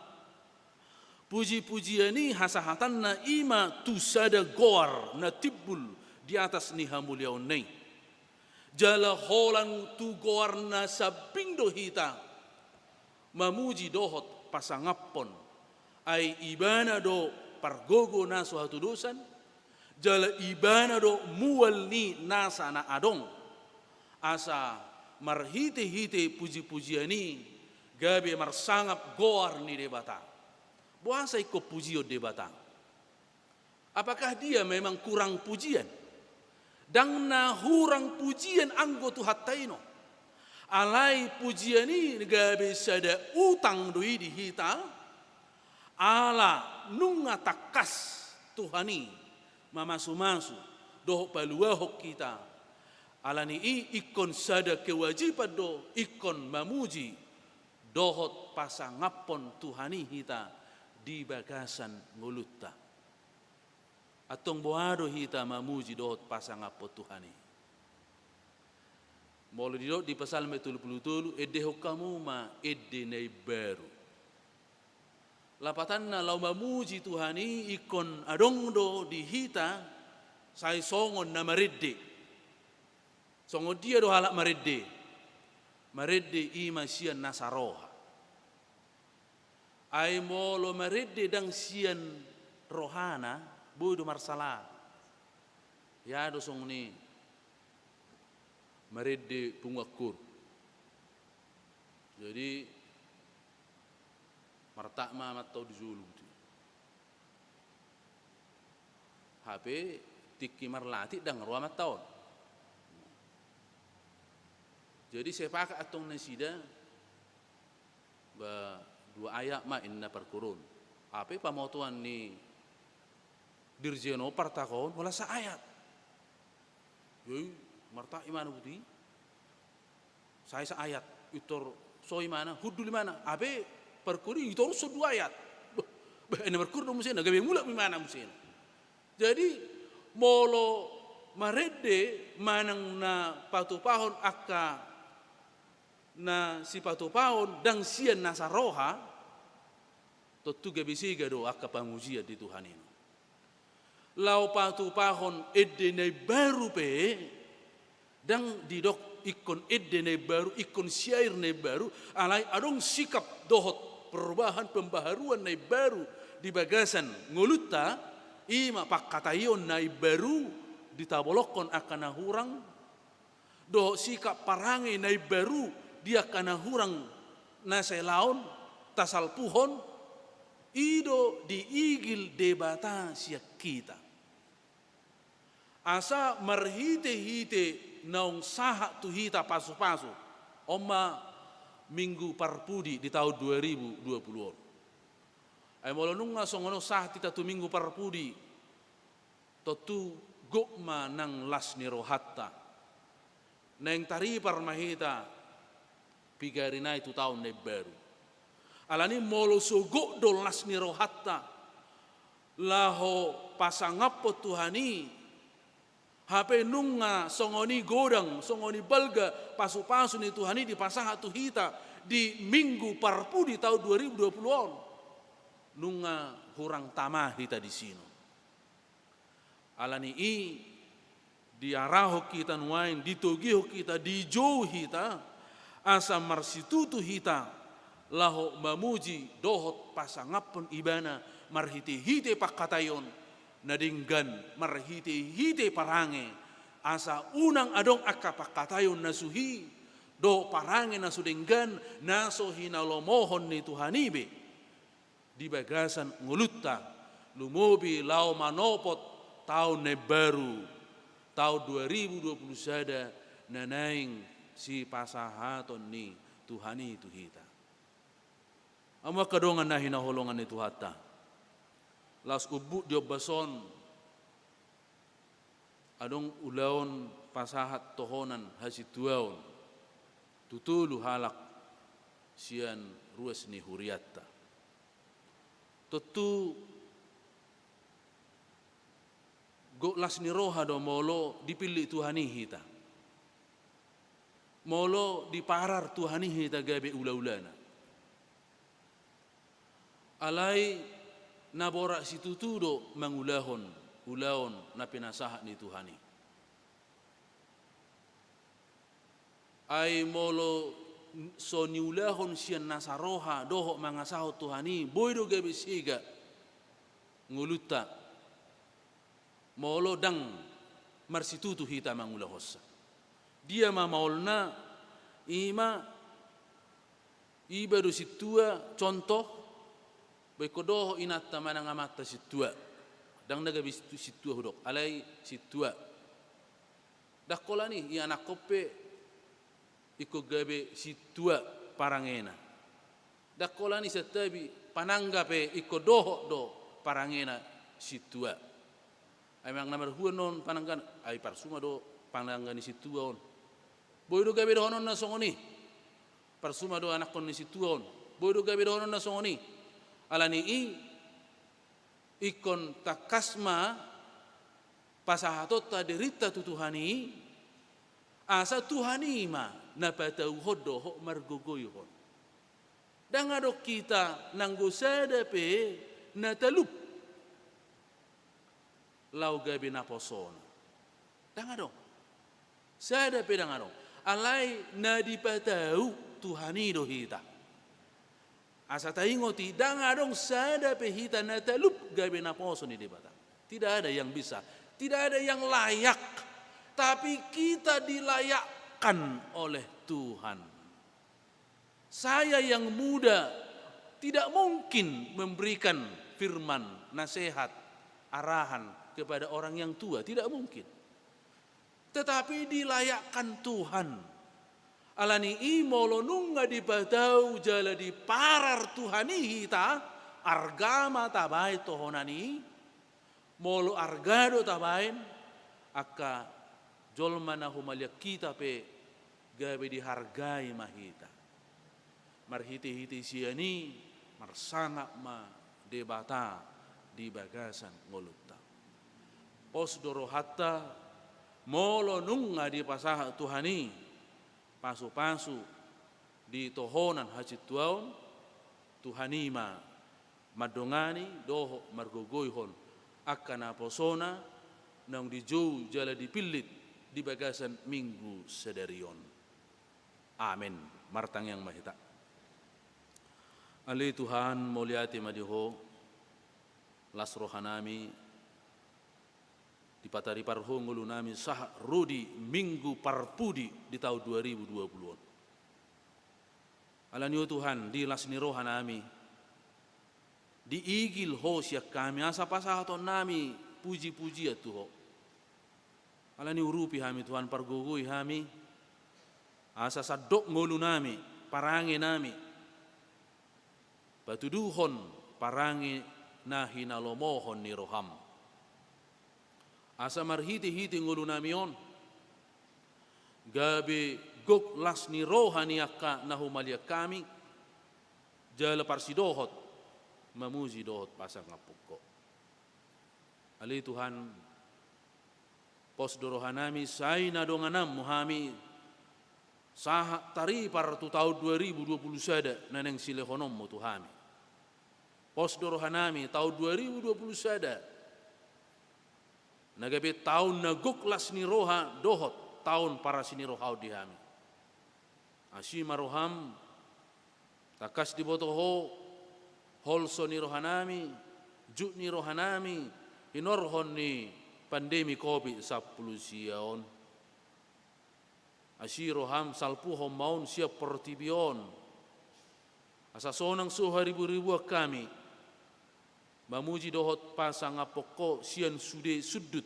pujipujian i hasahatanna i ma tu sada goar na timbul di atas ni hamuliaonna i. Jala holan tu goar na sambing do hita mamuji dohot pasangaphon, ai Ibana do pargogo na so hatudosan, jala Ibana do mual ni nasa na adong. Asa marhitehite pujipujian i gabe marsangap goar ni Debata. Boasa ingkon pujion Debata? Apakah dia memang kurang pujian? Ndang na hurang pujian anggo Tuhanta i non. Alai pujian i gabe sada utang do i di hita, ala nunga tangkas Tuhan i mamasumasu dohot paluahon hita. Alani i ingkon sada kewajiban do ingkon mamuji dohot pasangaphon Tuhan i hita di bagasan ngolunta. Antong boha do hita mamuji dohot pasangaphon Tuhan i? Molo didok di Psalmen tolu pulu tolu, endehon hamu ma ende na imbaru. Lapatanna laho mamuji Tuhan i ingkon adong do di hita sai songon na marende. Songon dia do halak marende? Marende i ma sian nasa roha. Ai molo marende ndang sian rohana, boi do marsala. Ia do songon i marende punguan koor. Jadi martak ma amanta on di jolo, gitu. Hape tingki marlatih ndang ro amanta on. Jadi sepakat antong nasida, ba, dua ayat ma inna parkoor on. Hape pamotoan ni dirjen on partakon holan saayat. Jadi martak imana buti. Sai saayat, pintor so imana, hundul imana, hape parkoor i pintor so dua ayat. Bah, bah, na parkoor do muse na, gabe mulak imana muse na. Jadi molo marende manang na patupahon angka na sipatupahon ndang sian nasa roha, tontu gabe sega do angka pamujian di Tuhan i. Laho patupahon ende na imbaru pe, ndang didok ingkon ende na imbaru, ingkon syair na imbaru, alai adong sikap dohot perubahan, pembaharuan na imbaru di bagasan ngolunta, i ma pangkataion na imbaru, ditabolongkon angka na hurang, dohot sikap parange na imbaru di angka na hurang na sai laon tasalpuhon, I do diigil Debata sian hita. Asa marhite-hite naung sahat tu hita pasu-pasu, on ma Minggu Parpudi di taon dua ribu dua puluh on. Ai molo nunga songon on sahat hita tu Minggu Parpudi, tontu gok ma nang las ni rohanta. Naeng taripar ma hita pigari nai tu taon na imbaru. Alani molo so gok do las ni rohanta laho pasangaphon Tuhan i, hape nunga songon i godang, songon i balga pasu-pasu ni Tuhan i dipasahat tu hita di Minggu Parpudi taon dua ribu dua puluh on, nunga hurang tama hita disi on. Alani i diarahon hita nuaeng, ditogihon hita, dijou hita, asa marsitutu hita laho mamuji dohot pasangaphon Ibana marhite-hite pangkataion na denggan, marhite-hite parange, asa unang adong angka pangkataion na suhi dohot parange na so denggan, na so hinalomohon ni Tuhan i be di bagasan ngolunta, lumobi laho manopot taon na imbaru, taon dua ribu dua puluh sada, na naeng sipasahaton ni Tuhan i tu hita. Hamu angka dongan na hinaholongan ni Tuhanta, laos umbuk di ombas on adong ulaon pasahat tohonan hasintuaon tu tolu halak sian ruas ni hurianta. Tontu gok las ni roha do molo dipillit Tuhan i hita, molo diparar Tuhan i hita gabe ula-ulana. Alai na borat situtu do mangulahon ulaon na pinasahat ni Tuhan i. Ai molo so niulahon sian nasa roha dohot mangasahon Tuhan i, boi do gabe sega ngolunta molo ndang marsitutu hita mangulahonsa. Dia ma maolna? Ima, iba do sintua, contoh, ba ingkon dohot inanta manang amanta sintua. Ndang na gabe sintu-, sintua hudok, alai sintua. Ndang holan i, ianakhon pe ingkon gabe sintua parangena. Ndang holan i, santabi, panangga pe ingkon dohot do parangena sintua. Ai manang na marhuan on panangga, ai parsuma do panangga ni sintua on. Boi do gabe dohononna songon i. Parsuma do anakhon ni sintua on. Boi do gabe dohononna songon i. Alani i, ingkon tangkas ma pasahatonta dirinta tu Tuhan i, asa Tuhan i ma na patauhon dohot margogoihon. Ndang adong hita nanggo sada pe na talup laho gabe naposona. Ndang adong. Sada pe ndang adong. Alai na dipatau Tuhan i do hita. Asa taingot i, ndang adong sada pe hita na talup gabe naposo ni Debata. Tidak ada yang bisa, tidak ada yang layak. Tapi kita dilayakkan oleh Tuhan. Saya yang muda tidak mungkin memberikan firman, nasihat, arahan kepada orang yang tua, tidak mungkin. Tetapi dilayakkan Tuhan. Alani i, molo nunga dipatau jala diparar Tuhan i hita, arga ma tabaen tohonan i. Molo arga do tabaen, angka jolma na humaliang hita pe gabe dihargai ma hita. Marhite-hite sian i, marsangap ma Debata di bagasan ngolunta. Pos do rohanta, molo nunga dipasahat Tuhan i pasu-pasu di tohonan hasintuaon, Tuhan i ma mandongani dohot margogoihon angka naposona naung dijou jala dipillit di bagasan Minggu sadari on. Amen. Martangiang ma hita. Ale Tuhan, mauliate ma di Ho, las rohanami, dipataripar Ho ngolunami sahat ro di Minggu Parpudi di taon dua ribu dua puluh on. Alani i, o Tuhan, di las ni rohanami, diigil Ho sian hami, asa pasahatonnami puji-pujian tu Ho. Alani urupi hami Tuhan, pargogoi hami, asa sandok ngolunami, parangenami, patuduhon parange na hinalomohon ni roham. Asa marhite-hite ngolunami on, gabe gok las ni roha ni angka na humaliang hami, jala parsidohot mamuji dohot pasangaphon Ho. Ale Tuhan, pos do rohanami, sai na dongananmu hami, sahat taripar tu taon dua ribu dua pulu sada na naeng silehononmu tu hami. Pos do rohanami, taon dua ribu dua pulu sada na gabe taon na gok las ni roha dohot taon parasi ni roha on di hami. Asi ma roham, tangkas diboto Ho holso ni rohanami, jut ni rohanami, hinorhon ni pandemi covid sampulu sia on. Asi roham, salpuhon ma on sian portibi on, asa sonang so haribu-ribuan hami mamuji dohot pasangaphon Ho sian sude sundut,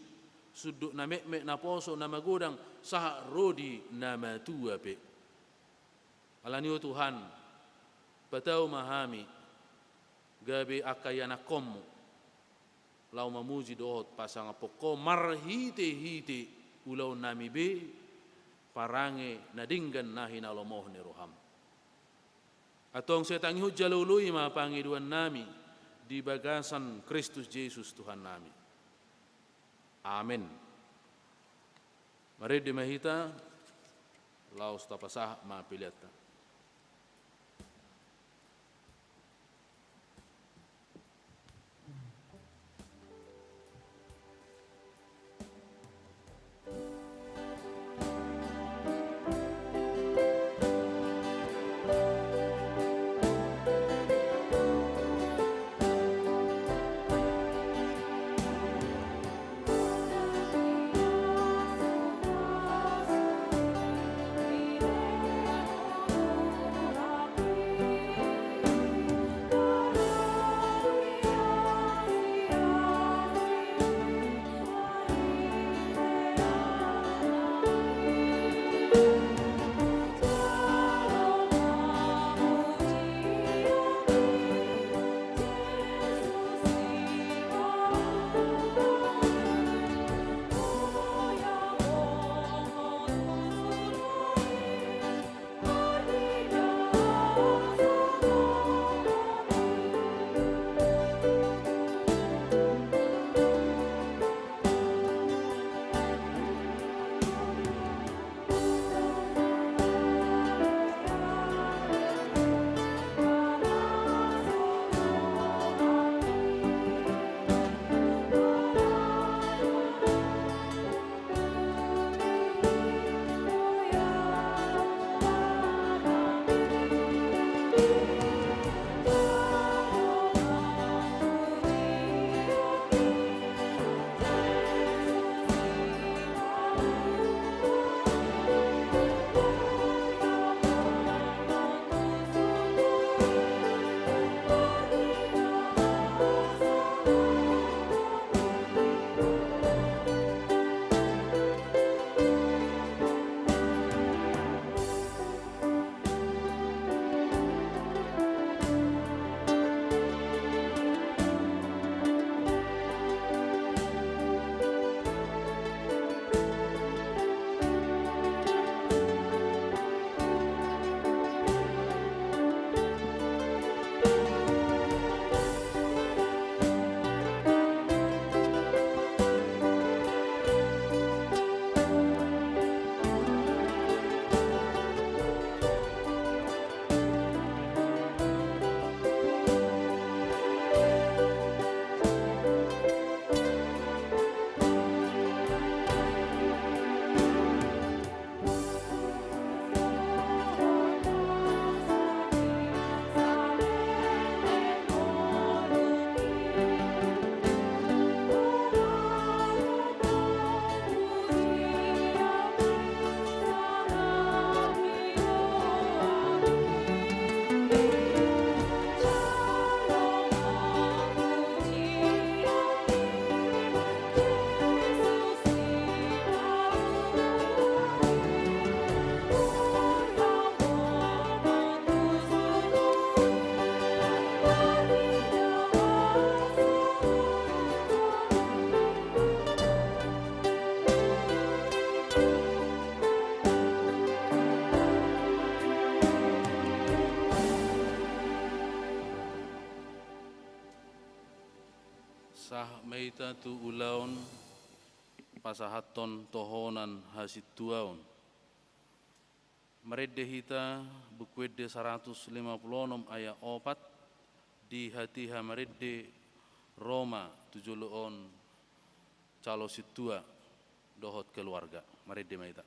sundut na metmet, na poso, na magodang, sahat ro di na matua pe. Alani i Tuhan, patau ma hami gabe angka ianakhonmu, laho mamuji dohot pasangaphon Ho marhite-hite ulaonnami be, parange na denggan na hinalomohon ni roham. Antong sai tangihon jala oloi ma pangidoannami di bagasan Kristus Jesus Tuhannami. Amen. Marende ma hita, laos tapasahat ma peleanta. Ah, ma hita tu ulaon pasahathon tohonan hasintuaon. Marende hita Buku Ende saratus lima pulu onom ayat opat, di hatiha marende Roma tu joloan on, calo sintua dohot keluarga. Marende ma hita.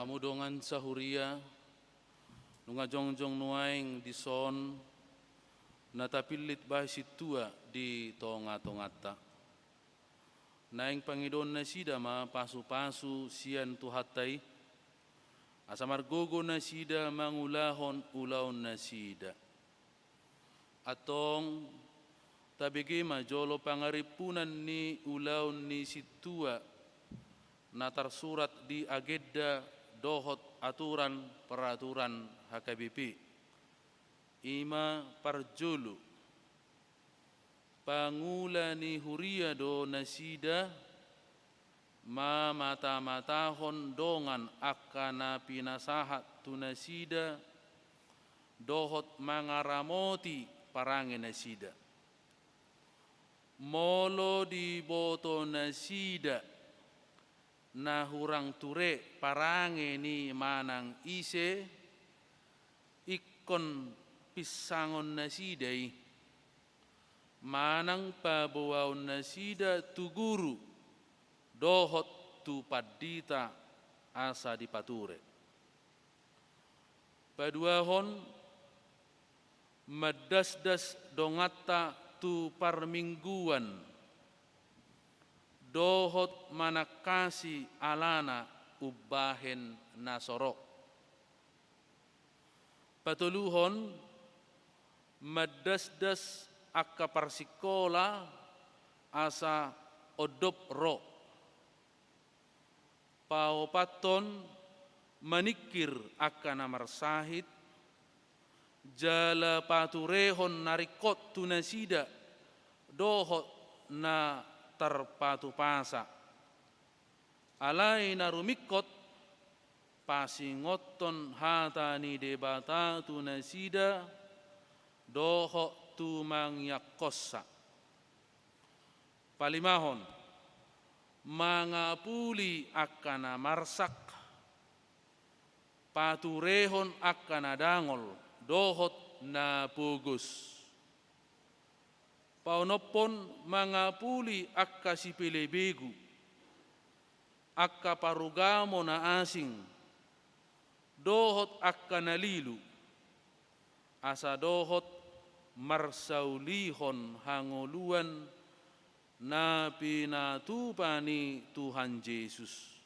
Hamu dongan sahuria, nunga jongjong nuaeng dison na tapillit bahen sintua di tongatonganta. Naeng pangidoon nasida ma pasupasu sian Tuhanta i, asa margogo nasida mangulahon ulaon nasida. Antong, tabege ma jolo pangarimpunan ni ulaon ni sintua na tarsurat di agenda dohot aturan peraturan H K B P. I ma parjolo. Pangula ni huria do nasida, mamatamatahon dongan angka na pinasahat tu nasida, dohot mangaramoti parange nasida. Molo diboto nasida na hurang ture parange ni manang ise, ingkon pinsangon nasida i, manang paboaon nasida tu guru dohot tu pandita asa dipature. Paduahon, mandasdas donganta tu parmingguan dohot manangkasi alana umbahen na sorok. Patoluhon, mandasdas angka parsingkola asa ondop ro. Paopathon, maningkir angka na marsahit, jala paturehon na ringkot tu nasida dohot na tarpatupasa. Alai na rumingkot, pasingothon hata ni Debata tu nasida dohot tu mangiangkonsa. Palimahon, mangapuli angka na marsak, paturehon angka na dangol dohot na pogos. Paonomhon, mangapuli angka sipelebegu, angka parugamo na asing, dohot angka na lilu, asa dohot marsaulihon hangoluan na pinatupa ni Tuhan Jesus.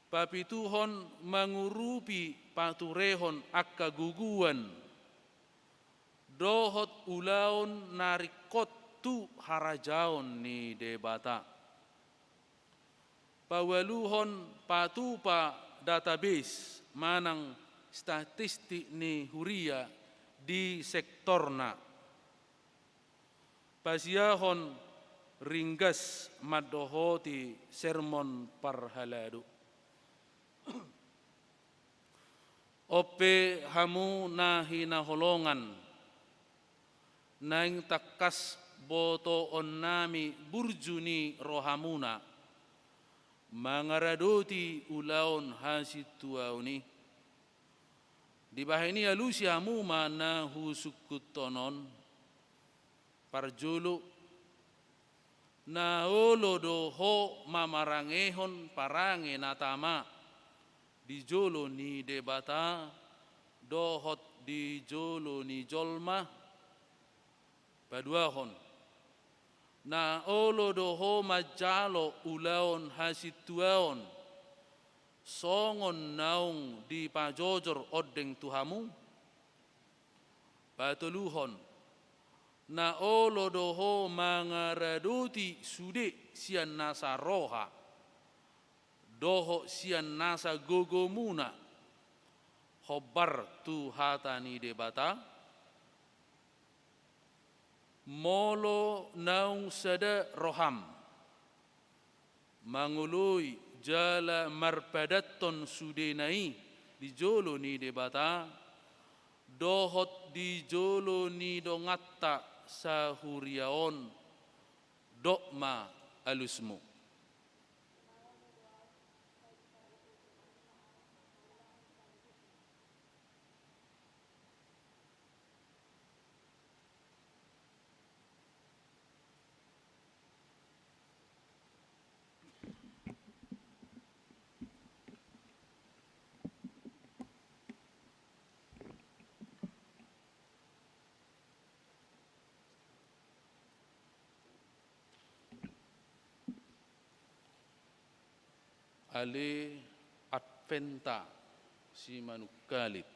Papituhon, mangurupi paturehon angka guguan dohot ulaon na ringkot tu harajaon ni Debata. Paualuhon, patupa database manang statistik ni huria di sektorna. Pasiahon ringgas mandohoti sermon parhalado. On pe hamu na hinaholongan, naeng tangkas botoonnami burju ni rohamuna mangaradoti ulaon hasintuaon i. Dibahen i alusi hamu ma na husungkunhon on. Parjolo, na olo do ho mamarangehon parange na tama di jolo ni Debata dohot di jolo ni jolma? Paduahon, na olo do ho manjalo ulaon hasintuaon songon naung dipajojor ondeng tu hamu? Patoluhon, na olo do ho mangaradoti sude sian nasa roha dohot sian nasa gogomuna hombar tu hata ni Debata? Molo naung sada roham mangoloi jala marpadathon sudena i di jolo ni Debata dohot di jolo ni donganta sahuria on, dok ma alusmu. Ale Adventa simanungkalit,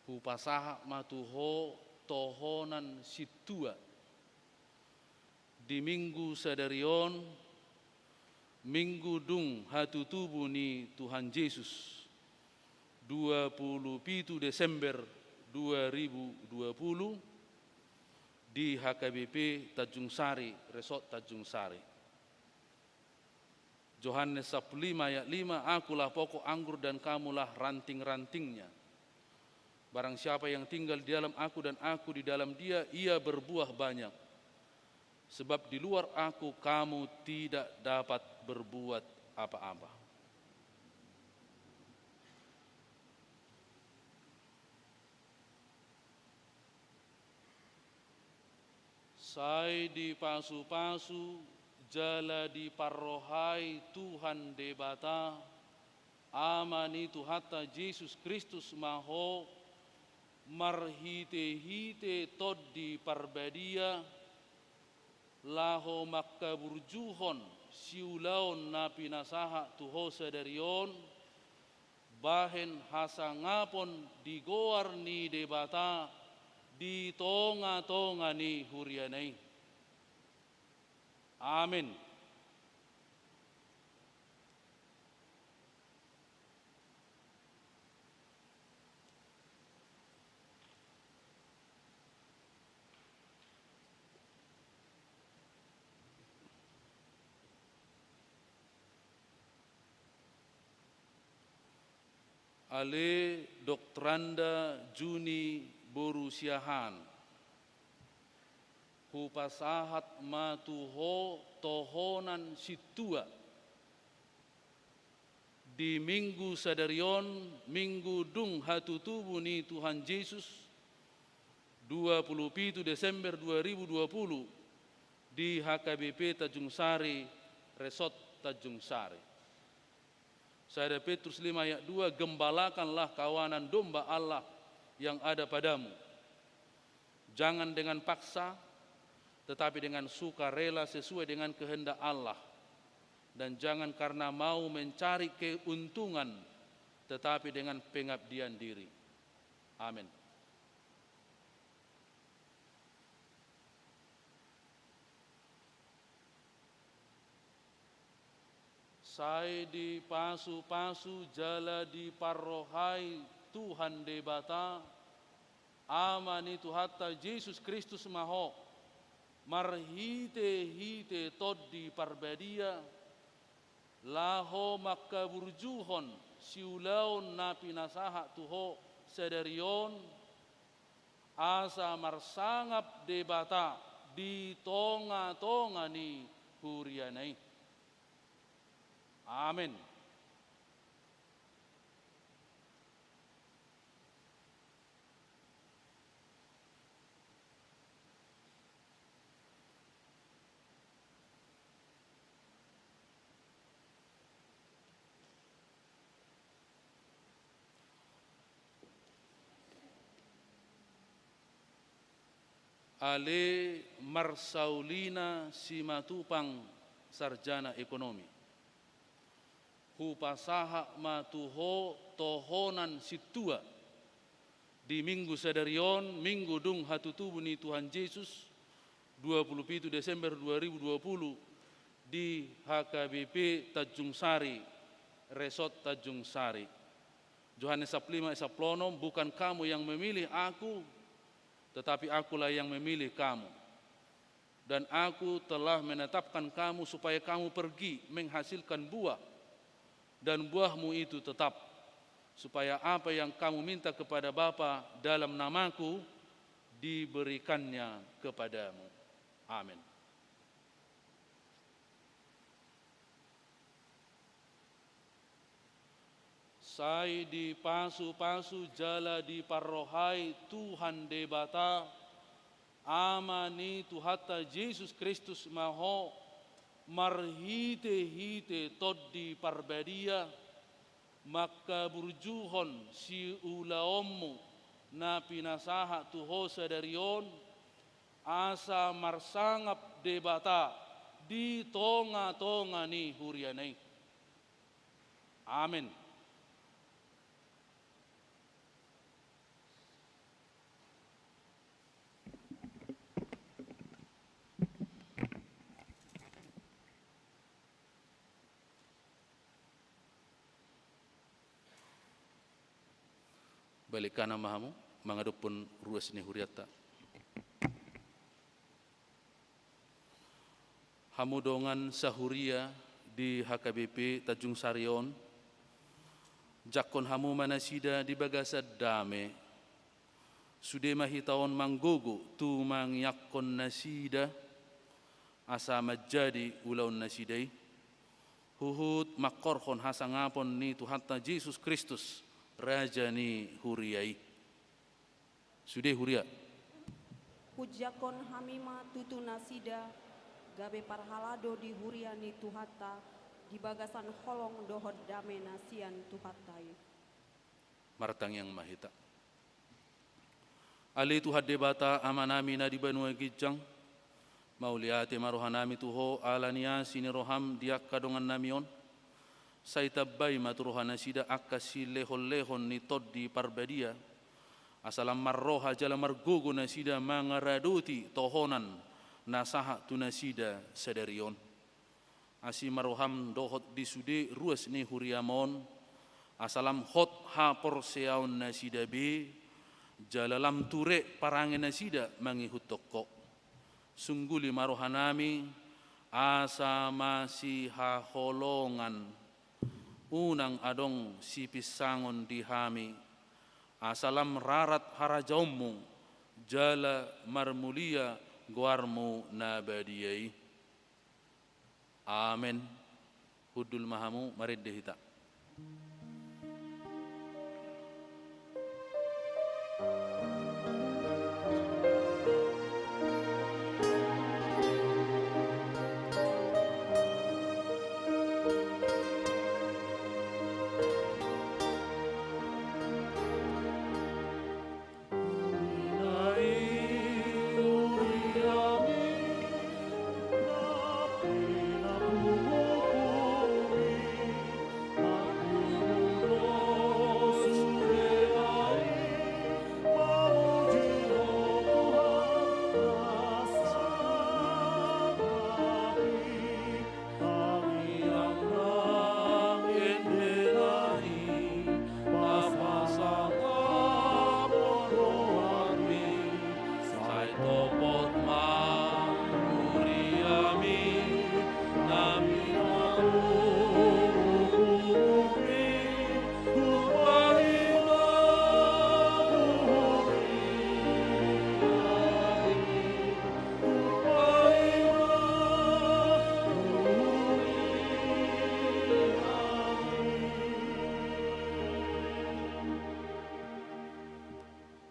hupasahat ma tu ho tohonan sintua di Minggu sadari on, Minggu dung hatutubu ni Tuhan Jesus, dua puluh pitu Desember dua ribu dua puluh, di H K B P Tanjung Sari, Resort Tanjung Sari. Johannes sampulu lima ayat lima, "Akulah pokok anggur dan kamulah ranting-rantingnya. Barang siapa yang tinggal di dalam Aku dan Aku di dalam dia, ia berbuah banyak. Sebab di luar Aku kamu tidak dapat berbuat apa-apa." Sai dipasu-pasu jala diparrohai Tuhan Debata, Ama ni Tuhanta Jesus Kristus ma ho, marhite-hite Tondi Parbadia, laho mangkaburjuhon siulaon na pinasahat tu ho sadari on, bahen hasangapon di goar ni Debata di tonga-tonga ni huriana i. Amen. Ale Doktranda Juni boru Siahaan, hupasahat ma tu ho tohonan sintua di Minggu sadari on, Minggu dung hatutubu ni Tuhan Jesus, dua puluh pitu Desember dua ribu dua puluh, di H K B P Tanjung Sari, Resort Tanjung Sari. Sada Petrus lima ayat dua, "Gembalakanlah kawanan domba Allah yang ada padamu. Jangan dengan paksa, tetapi dengan sukarela sesuai dengan kehendak Allah. Dan jangan karena mau mencari keuntungan, tetapi dengan pengabdian diri." Amin. Sai dipasu-pasu jala diparrohai Tuhan Debata, Ama ni Tuhanta Jesus Kristus ma ho, marhite-hite Tondi Parbadia, laho mangkaburjuhon siulaon na pinasahat tu ho sadari on, asa marsangap Debata di tonga-tonga ni huriana i. Amen. Ale Marsaulina Simatupang, sarjana ekonomi. Hupasahat ma tu ho tohonan sintua di Minggu sadari on, Minggu dung hatutubu ni Tuhan Jesus, dua puluh pitu Desember dua ribu dua puluh, di H K B P Tanjung Sari, Resort Tanjung Sari. Johannes sampulu lima ayat sampulu onom, "Bukan kamu yang memilih aku, tetapi akulah yang memilih kamu. Dan aku telah menetapkan kamu supaya kamu pergi menghasilkan buah, dan buahmu itu tetap, supaya apa yang kamu minta kepada Bapa dalam namaku, diberikannya kepadamu." Amin. Sai dipasupasu jala diparrohai Tuhan Debata, Ama ni Tuhanta Jesus Kristus ma ho, marhitehite Tondi Parbadia, mangkaburjuhon siulaonmu na pinasahat tu ho sadari on, asa marsangap Debata di tongatonga ni huriaNa i. Amen. Balik kanan ma hamu, mangadophon ruas ni hurianta. Hamu dongan sahuria di H K B P Tanjung Sari on, jangkon hamu ma nasida di bagasan dame. Sude ma hita on manggogo tumangiangkon nasida, asa manjadi ulaon nasida i, huhut mangkorhon hasangapon ni Tuhanta Jesus Kristus, Raja ni huria i. Sude huria. Hujangkon hami ma tutu nasida, gabe parhalado di huria ni Tuhanta, di bagasan holong dohot dame na sian Tuhanta i. Martangiang ma hita. Ale Tuhan Debata, Amanami na di banua ginjang, mauliate ma rohanami tu Ho ala ni asi ni roham di angka dongannami on. Sai tambai ma tu rohanasida angka silehonlehon ni Tondi Parbadia, asa lam marroha jala margogo nasida mangaradoti tohonan na sahat tu nasida sadari on. Asi ma roham dohot di sude ruas ni huriam on, asa lam hot haporseaonnasida be, jala lam ture parangenasida mangihuthon Ho. Sungguli ma rohanami, asa masihaholongan, unang adong sipinsangon di hami, asa lam rarat harajaonmu, jala marmulia goarmu na badia i. Amen. Hundul ma hamu, marende hita.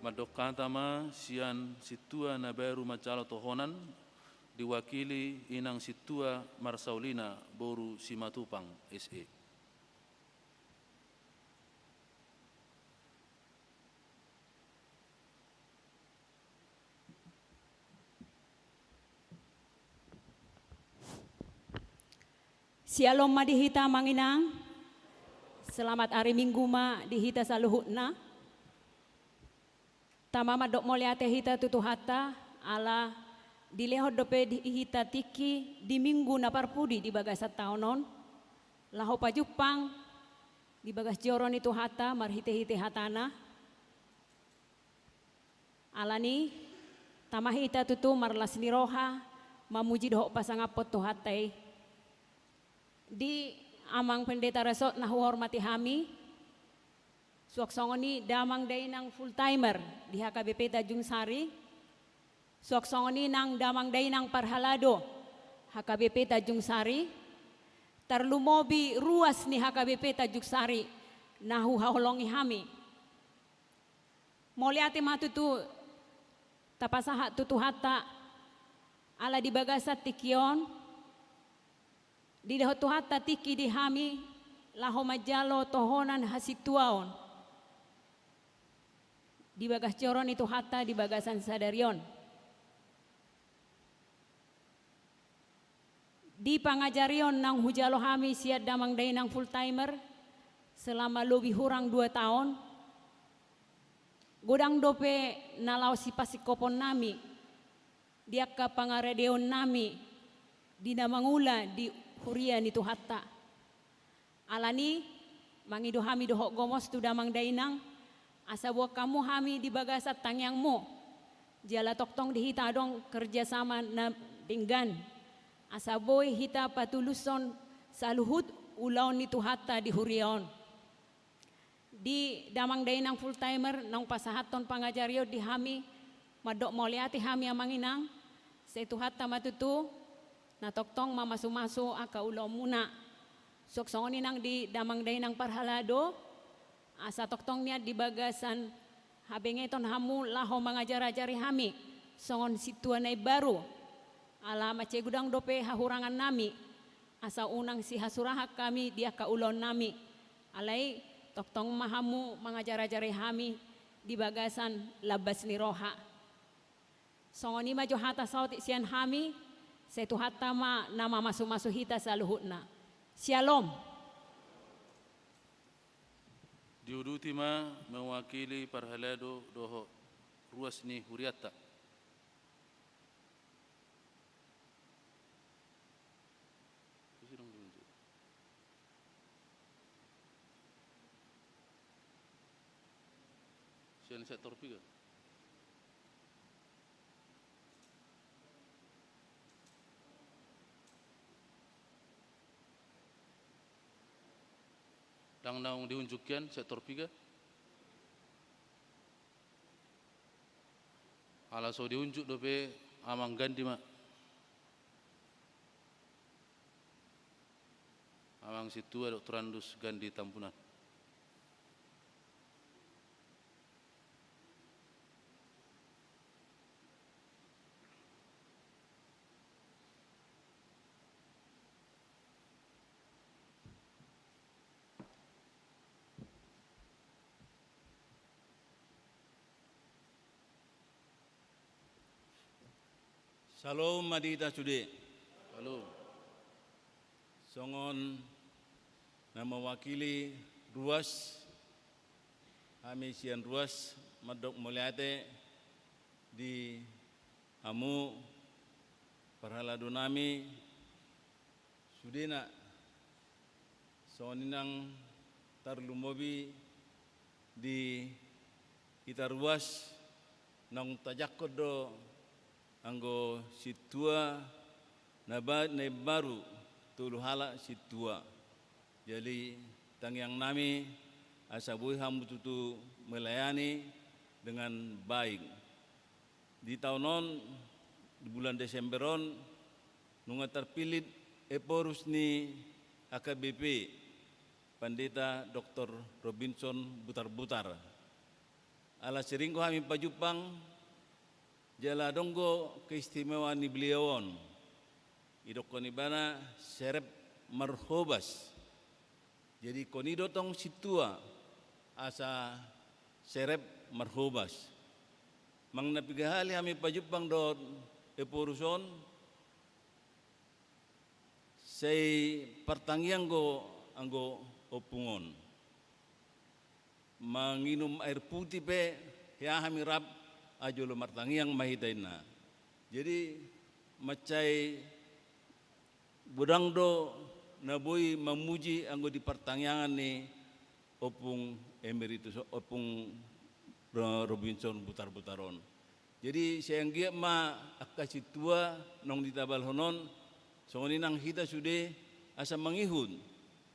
Mandok hata ma sian sintua na baru manjalo tohonan, diwakili inang sintua Marsaulina boru Simatupang S E. Syalom ma di hita, Amang Inang. Selamat ari Minggu ma di hita saluhutna. Tama mandok mauliate hita tu Tuhanta, ala dilehon dope di hita tingki di Minggu na parpudi di bagasan taon on, laho pajumpang di bagas joro ni Tuhanta marhitehite hatana. Alani, tama hita tutu marlas ni roha mamuji dohot pasangaphon Tuhanta i. Di Amang Pendeta Resort na huhormati hami, suang songon i damang dainang full timer di H K B P Tanjung Sari, suang songon i nang damang dainang parhalado H K B P Tanjung Sari, tarlumobi ruas ni H K B P Tanjung Sari na huhaholongi hami. Mauliate ma tutu tapasahat tu Tuhanta, ala di bagasan tingki on, dilehon Tuhanta tingki di hami laho manjalo tohonan hasintuaon di bagas joro ni Tuhanta di bagasan sadari on. Di pangajarion naung hujalo hami sian damang dainang full timer selama lobi hurang dua taon, godang dope na laho sipasingkopon nami di angka pangaradeon nami di na mangula di huria ni Tuhanta. Alani, mangido hami dohot gomos tu damang dainang, asa boan hamu hami di bagasan tangiangmu. Jala tongtong di hita adong kerjasama na denggan, asa boi hita patulushon saluhut ulaon ni Tuhanta di huria on. Di damang dainang full timer naung pasahathon pangajarion di hami, mandok mauliate hami, Amang Inang. Sai Tuhanta ma tutu na tongtong mamasumasu angka ulaonmuna. Suang songon i nang di damang dainang parhalado, asa tongtong nian di bagasan habengeton hamu laho mangajarajari hami songon sintua na imbaru. Ala mansai godang dope hahurangan nami, asa unang sihasurahan hami di angka ulaon nami. Alai tongtong ma hamu mangajarajari hami di bagasan lambas ni roha. Songon i ma jo hata saotik sian hami, sai Tuhanta ma na mamasumasu hita saluhutna. Syalom. Diuduti ma mewakili parhalado dohot ruas ni hurianta. Sian sektor piga? Ndang naung diunjuk hian sektor piga? Ala so diunjuk dope, Amang Gandhi ma. Amang Sintua Doktorandus Gandhi Tambunan. Syalom ma di hita sude. Syalom. Songon na mewakili ruas, hami sian ruas mandok mauliate di hamu parhalado nami, sudena, songon i nang tarlumobi di hita ruas naung tajangkon do anggo sintua na ba-, na imbaru tolu halak sintua. Jadi tangiang nami asa boi hamu tutu melayani dengan baik. Di taon on, di bulan Desember on, nunga tarpillit ephorus ni H K B P, Pandita Doktor Robinson Butarbutar. Ala sering do hami pajumpang, jala adong do keistimewaan ni beliau on. Idokkon ibana serep marhobas. Jadi ingkon i do tong sintua asa serep marhobas. Manang na piga hali hami pajumpang dohot ephorus on, Sai partangiang do anggo ompung on. Manginum air putih pe hea hami rap, ai jolo martangiang ma hita inna. Jadi mansai godang do na boi mamuji anggo di partangiangan ni Ompung Emeritus, Ompung Ro-, Robinson Butarbutar on. Jadi sai anggiat ma angka sintua naung ditabalhon on, songon i nang hita sude asa mangihut,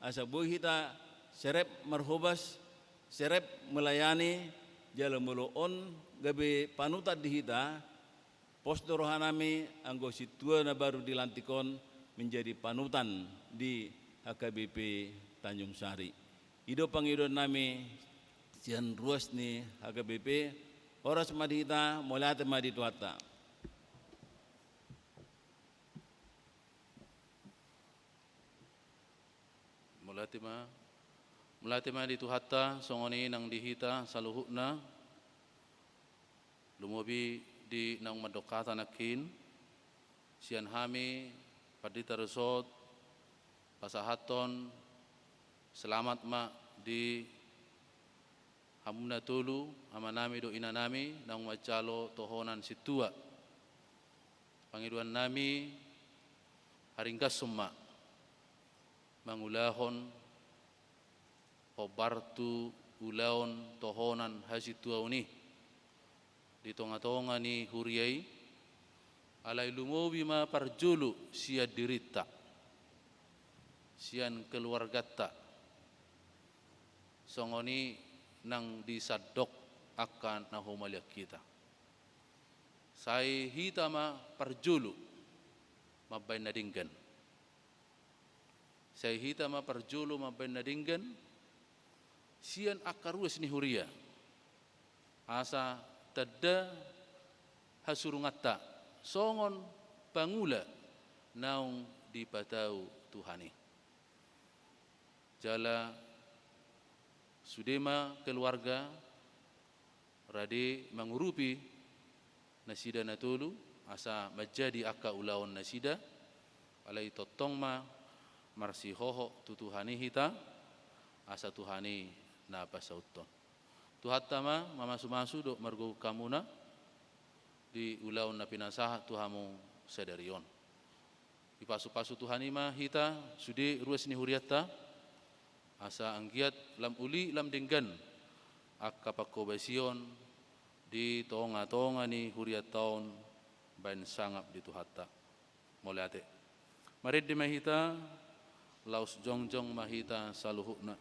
asa boi hita serep marhobas, serep melayani, jala molo on gabe panutan di hita, pos do rohanami anggo sintua na baru dilantik on menjadi panutan di H K B P Tanjung Sari. I do pangidoannami sian ruas ni H K B P, horas ma di hita, mauliate ma di Tuhanta. Mauliate ma, mauliate ma di Tuhanta, songon i nang di hita saluhutna, lumobi di naung mandok hata nangkin, sian hami pandita resort, pasahathon selamat ma di hamu na tolu, amanami dohot inanami, naung manjalo tohonan sintua. Pangidoannami, haringgashon ma mangulahon hombar tu ulaon tohonan hasintuaon i di tongatonga ni huria i, alai lumobi ma parjolo sian dirinta, sian keluarganta, songon i nang di sandok angka na humaliang hita. Sai hita ma parjolo mambaen na denggan. Sai hita ma parjolo mambaen na denggan sian angka ruas ni huria, asa tanda hasurunganta songon pangula naung dipatau Tuhan i. Jala sude ma keluarga rade mangurupi nasida na tolu, asa manjadi angka ulaon nasida, alai tongtong ma marsihohot tu Tuhan i hita, asa Tuhan i na pasauthon. Tuhanta ma mamasumasu dohot margokhon hamuna di ulaon na pinasahat tu hamu sadari on. Dipasupasu Tuhan i ma hita sude ruas ni hurianta, asa anggiat lam uli lam denggan angka panghobasion di tongatonga ni hurianta on, baen sangap di Tuhanta. Mauliate. Marende ma hita, laos jongjong ma hita saluhutna.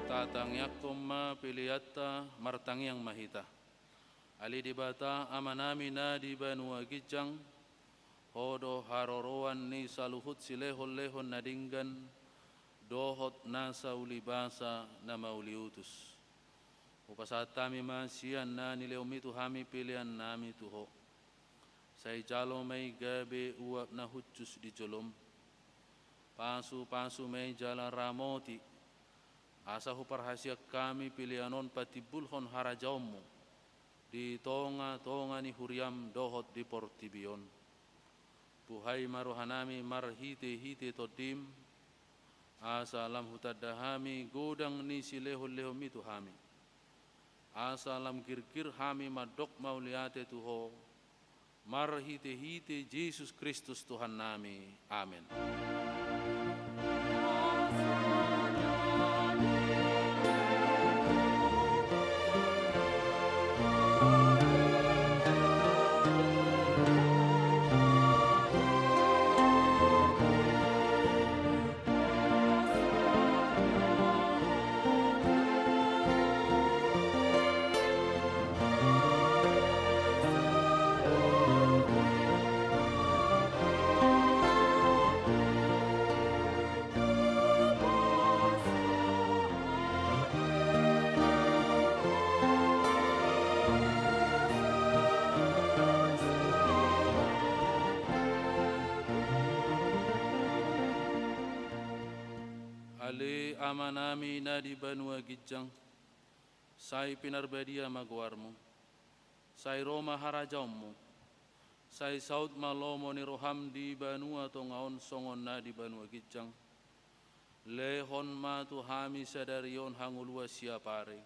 Tatangiangkon ma peleanta, martangiang ma hita. Ale Debata Amanami na di banua ginjang, Ho do haroroan ni saluhut silehonlehon na denggan dohot nasa ulibasa na mauliutus. Hupasahat hami ma sian na nilehonMi tu hami peleannami tu Ho. Sai jalo ma i gabe uap na hushus di jolom. Pasupasu ma i jala ramoti, asa huparhaseang hami pelean on patimbulhon harajaonMu di tongatonga ni huriaM dohot di portibi on. Buhai ma rohanami marhitehite TondiM, asa lam hutanda hami godang ni silehonlehonMi tu hami. Asa lam girgir hami mandok mauliate tu Ho, marhitehite Jesus Kristus Tuhannami. Amen. Ale Amanami na di banua ginjang, sai pinarbadia ma goarmu. Sai ro ma harajaonmu. Sai saut ma lomo ni roham di banua tonga on songon na di banua ginjang. Lehon ma tu hami sadari on hangoluan siapari.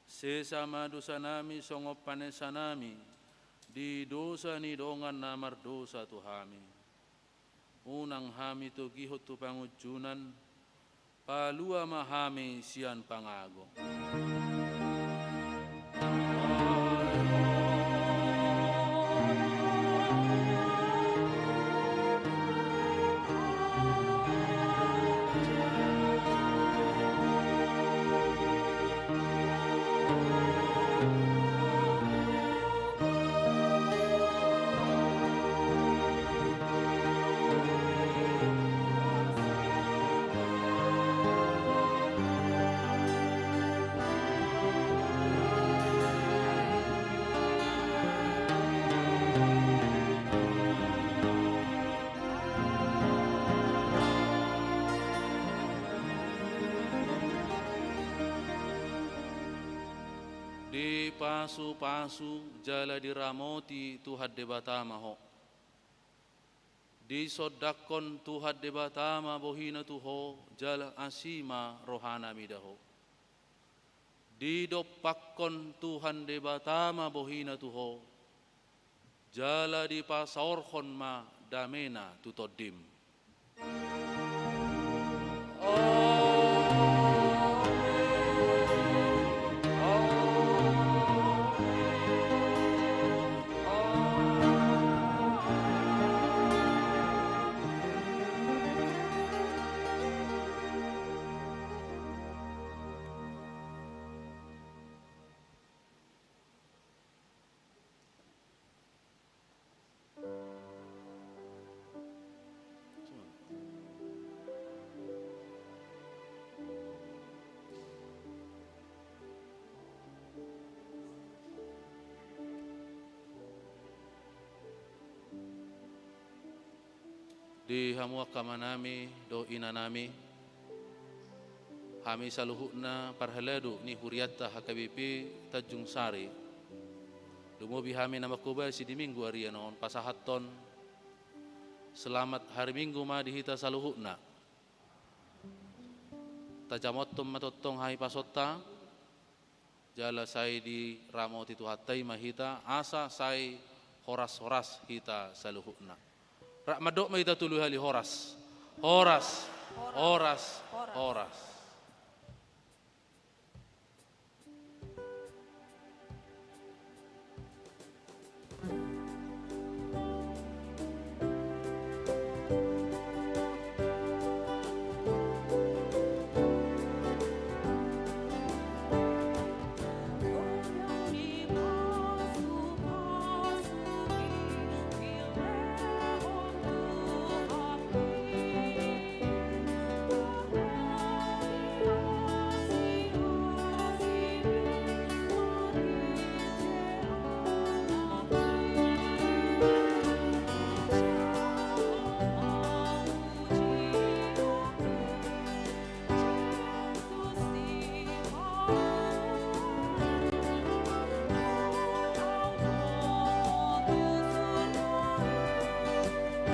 Sesa ma dosanami songon panesanami di dosa ni dongan na mardosa tu hami. Unang hami togihon tu pangunjunan, palua ma hami sian pangago. Dipasupasu jala diramoti Tuhan Debata ma ho. Disondangkon Tuhan Debata ma bohina tu ho, jala asi ma rohana mida ho. Didompakkon Tuhan Debata ma bohina tu ho, jala dipasaorhon ma damena tu tondim. Di hamu angka amanami dohot inanami, hami saluhutna parhalado ni hurianta H K B P Tanjung Sari, lumobi hami na manghobasi di Minggu arian on, pasahathon selamat hari Minggu ma di hita saluhutna. Tajamothon ma tongtong hahipasonta, jala sai diramoti Tuhanta i ma hita, asa sai horas-horas hita saluhutna. Rap mandok ma hita tolu hali horas. Horas, horas, horas.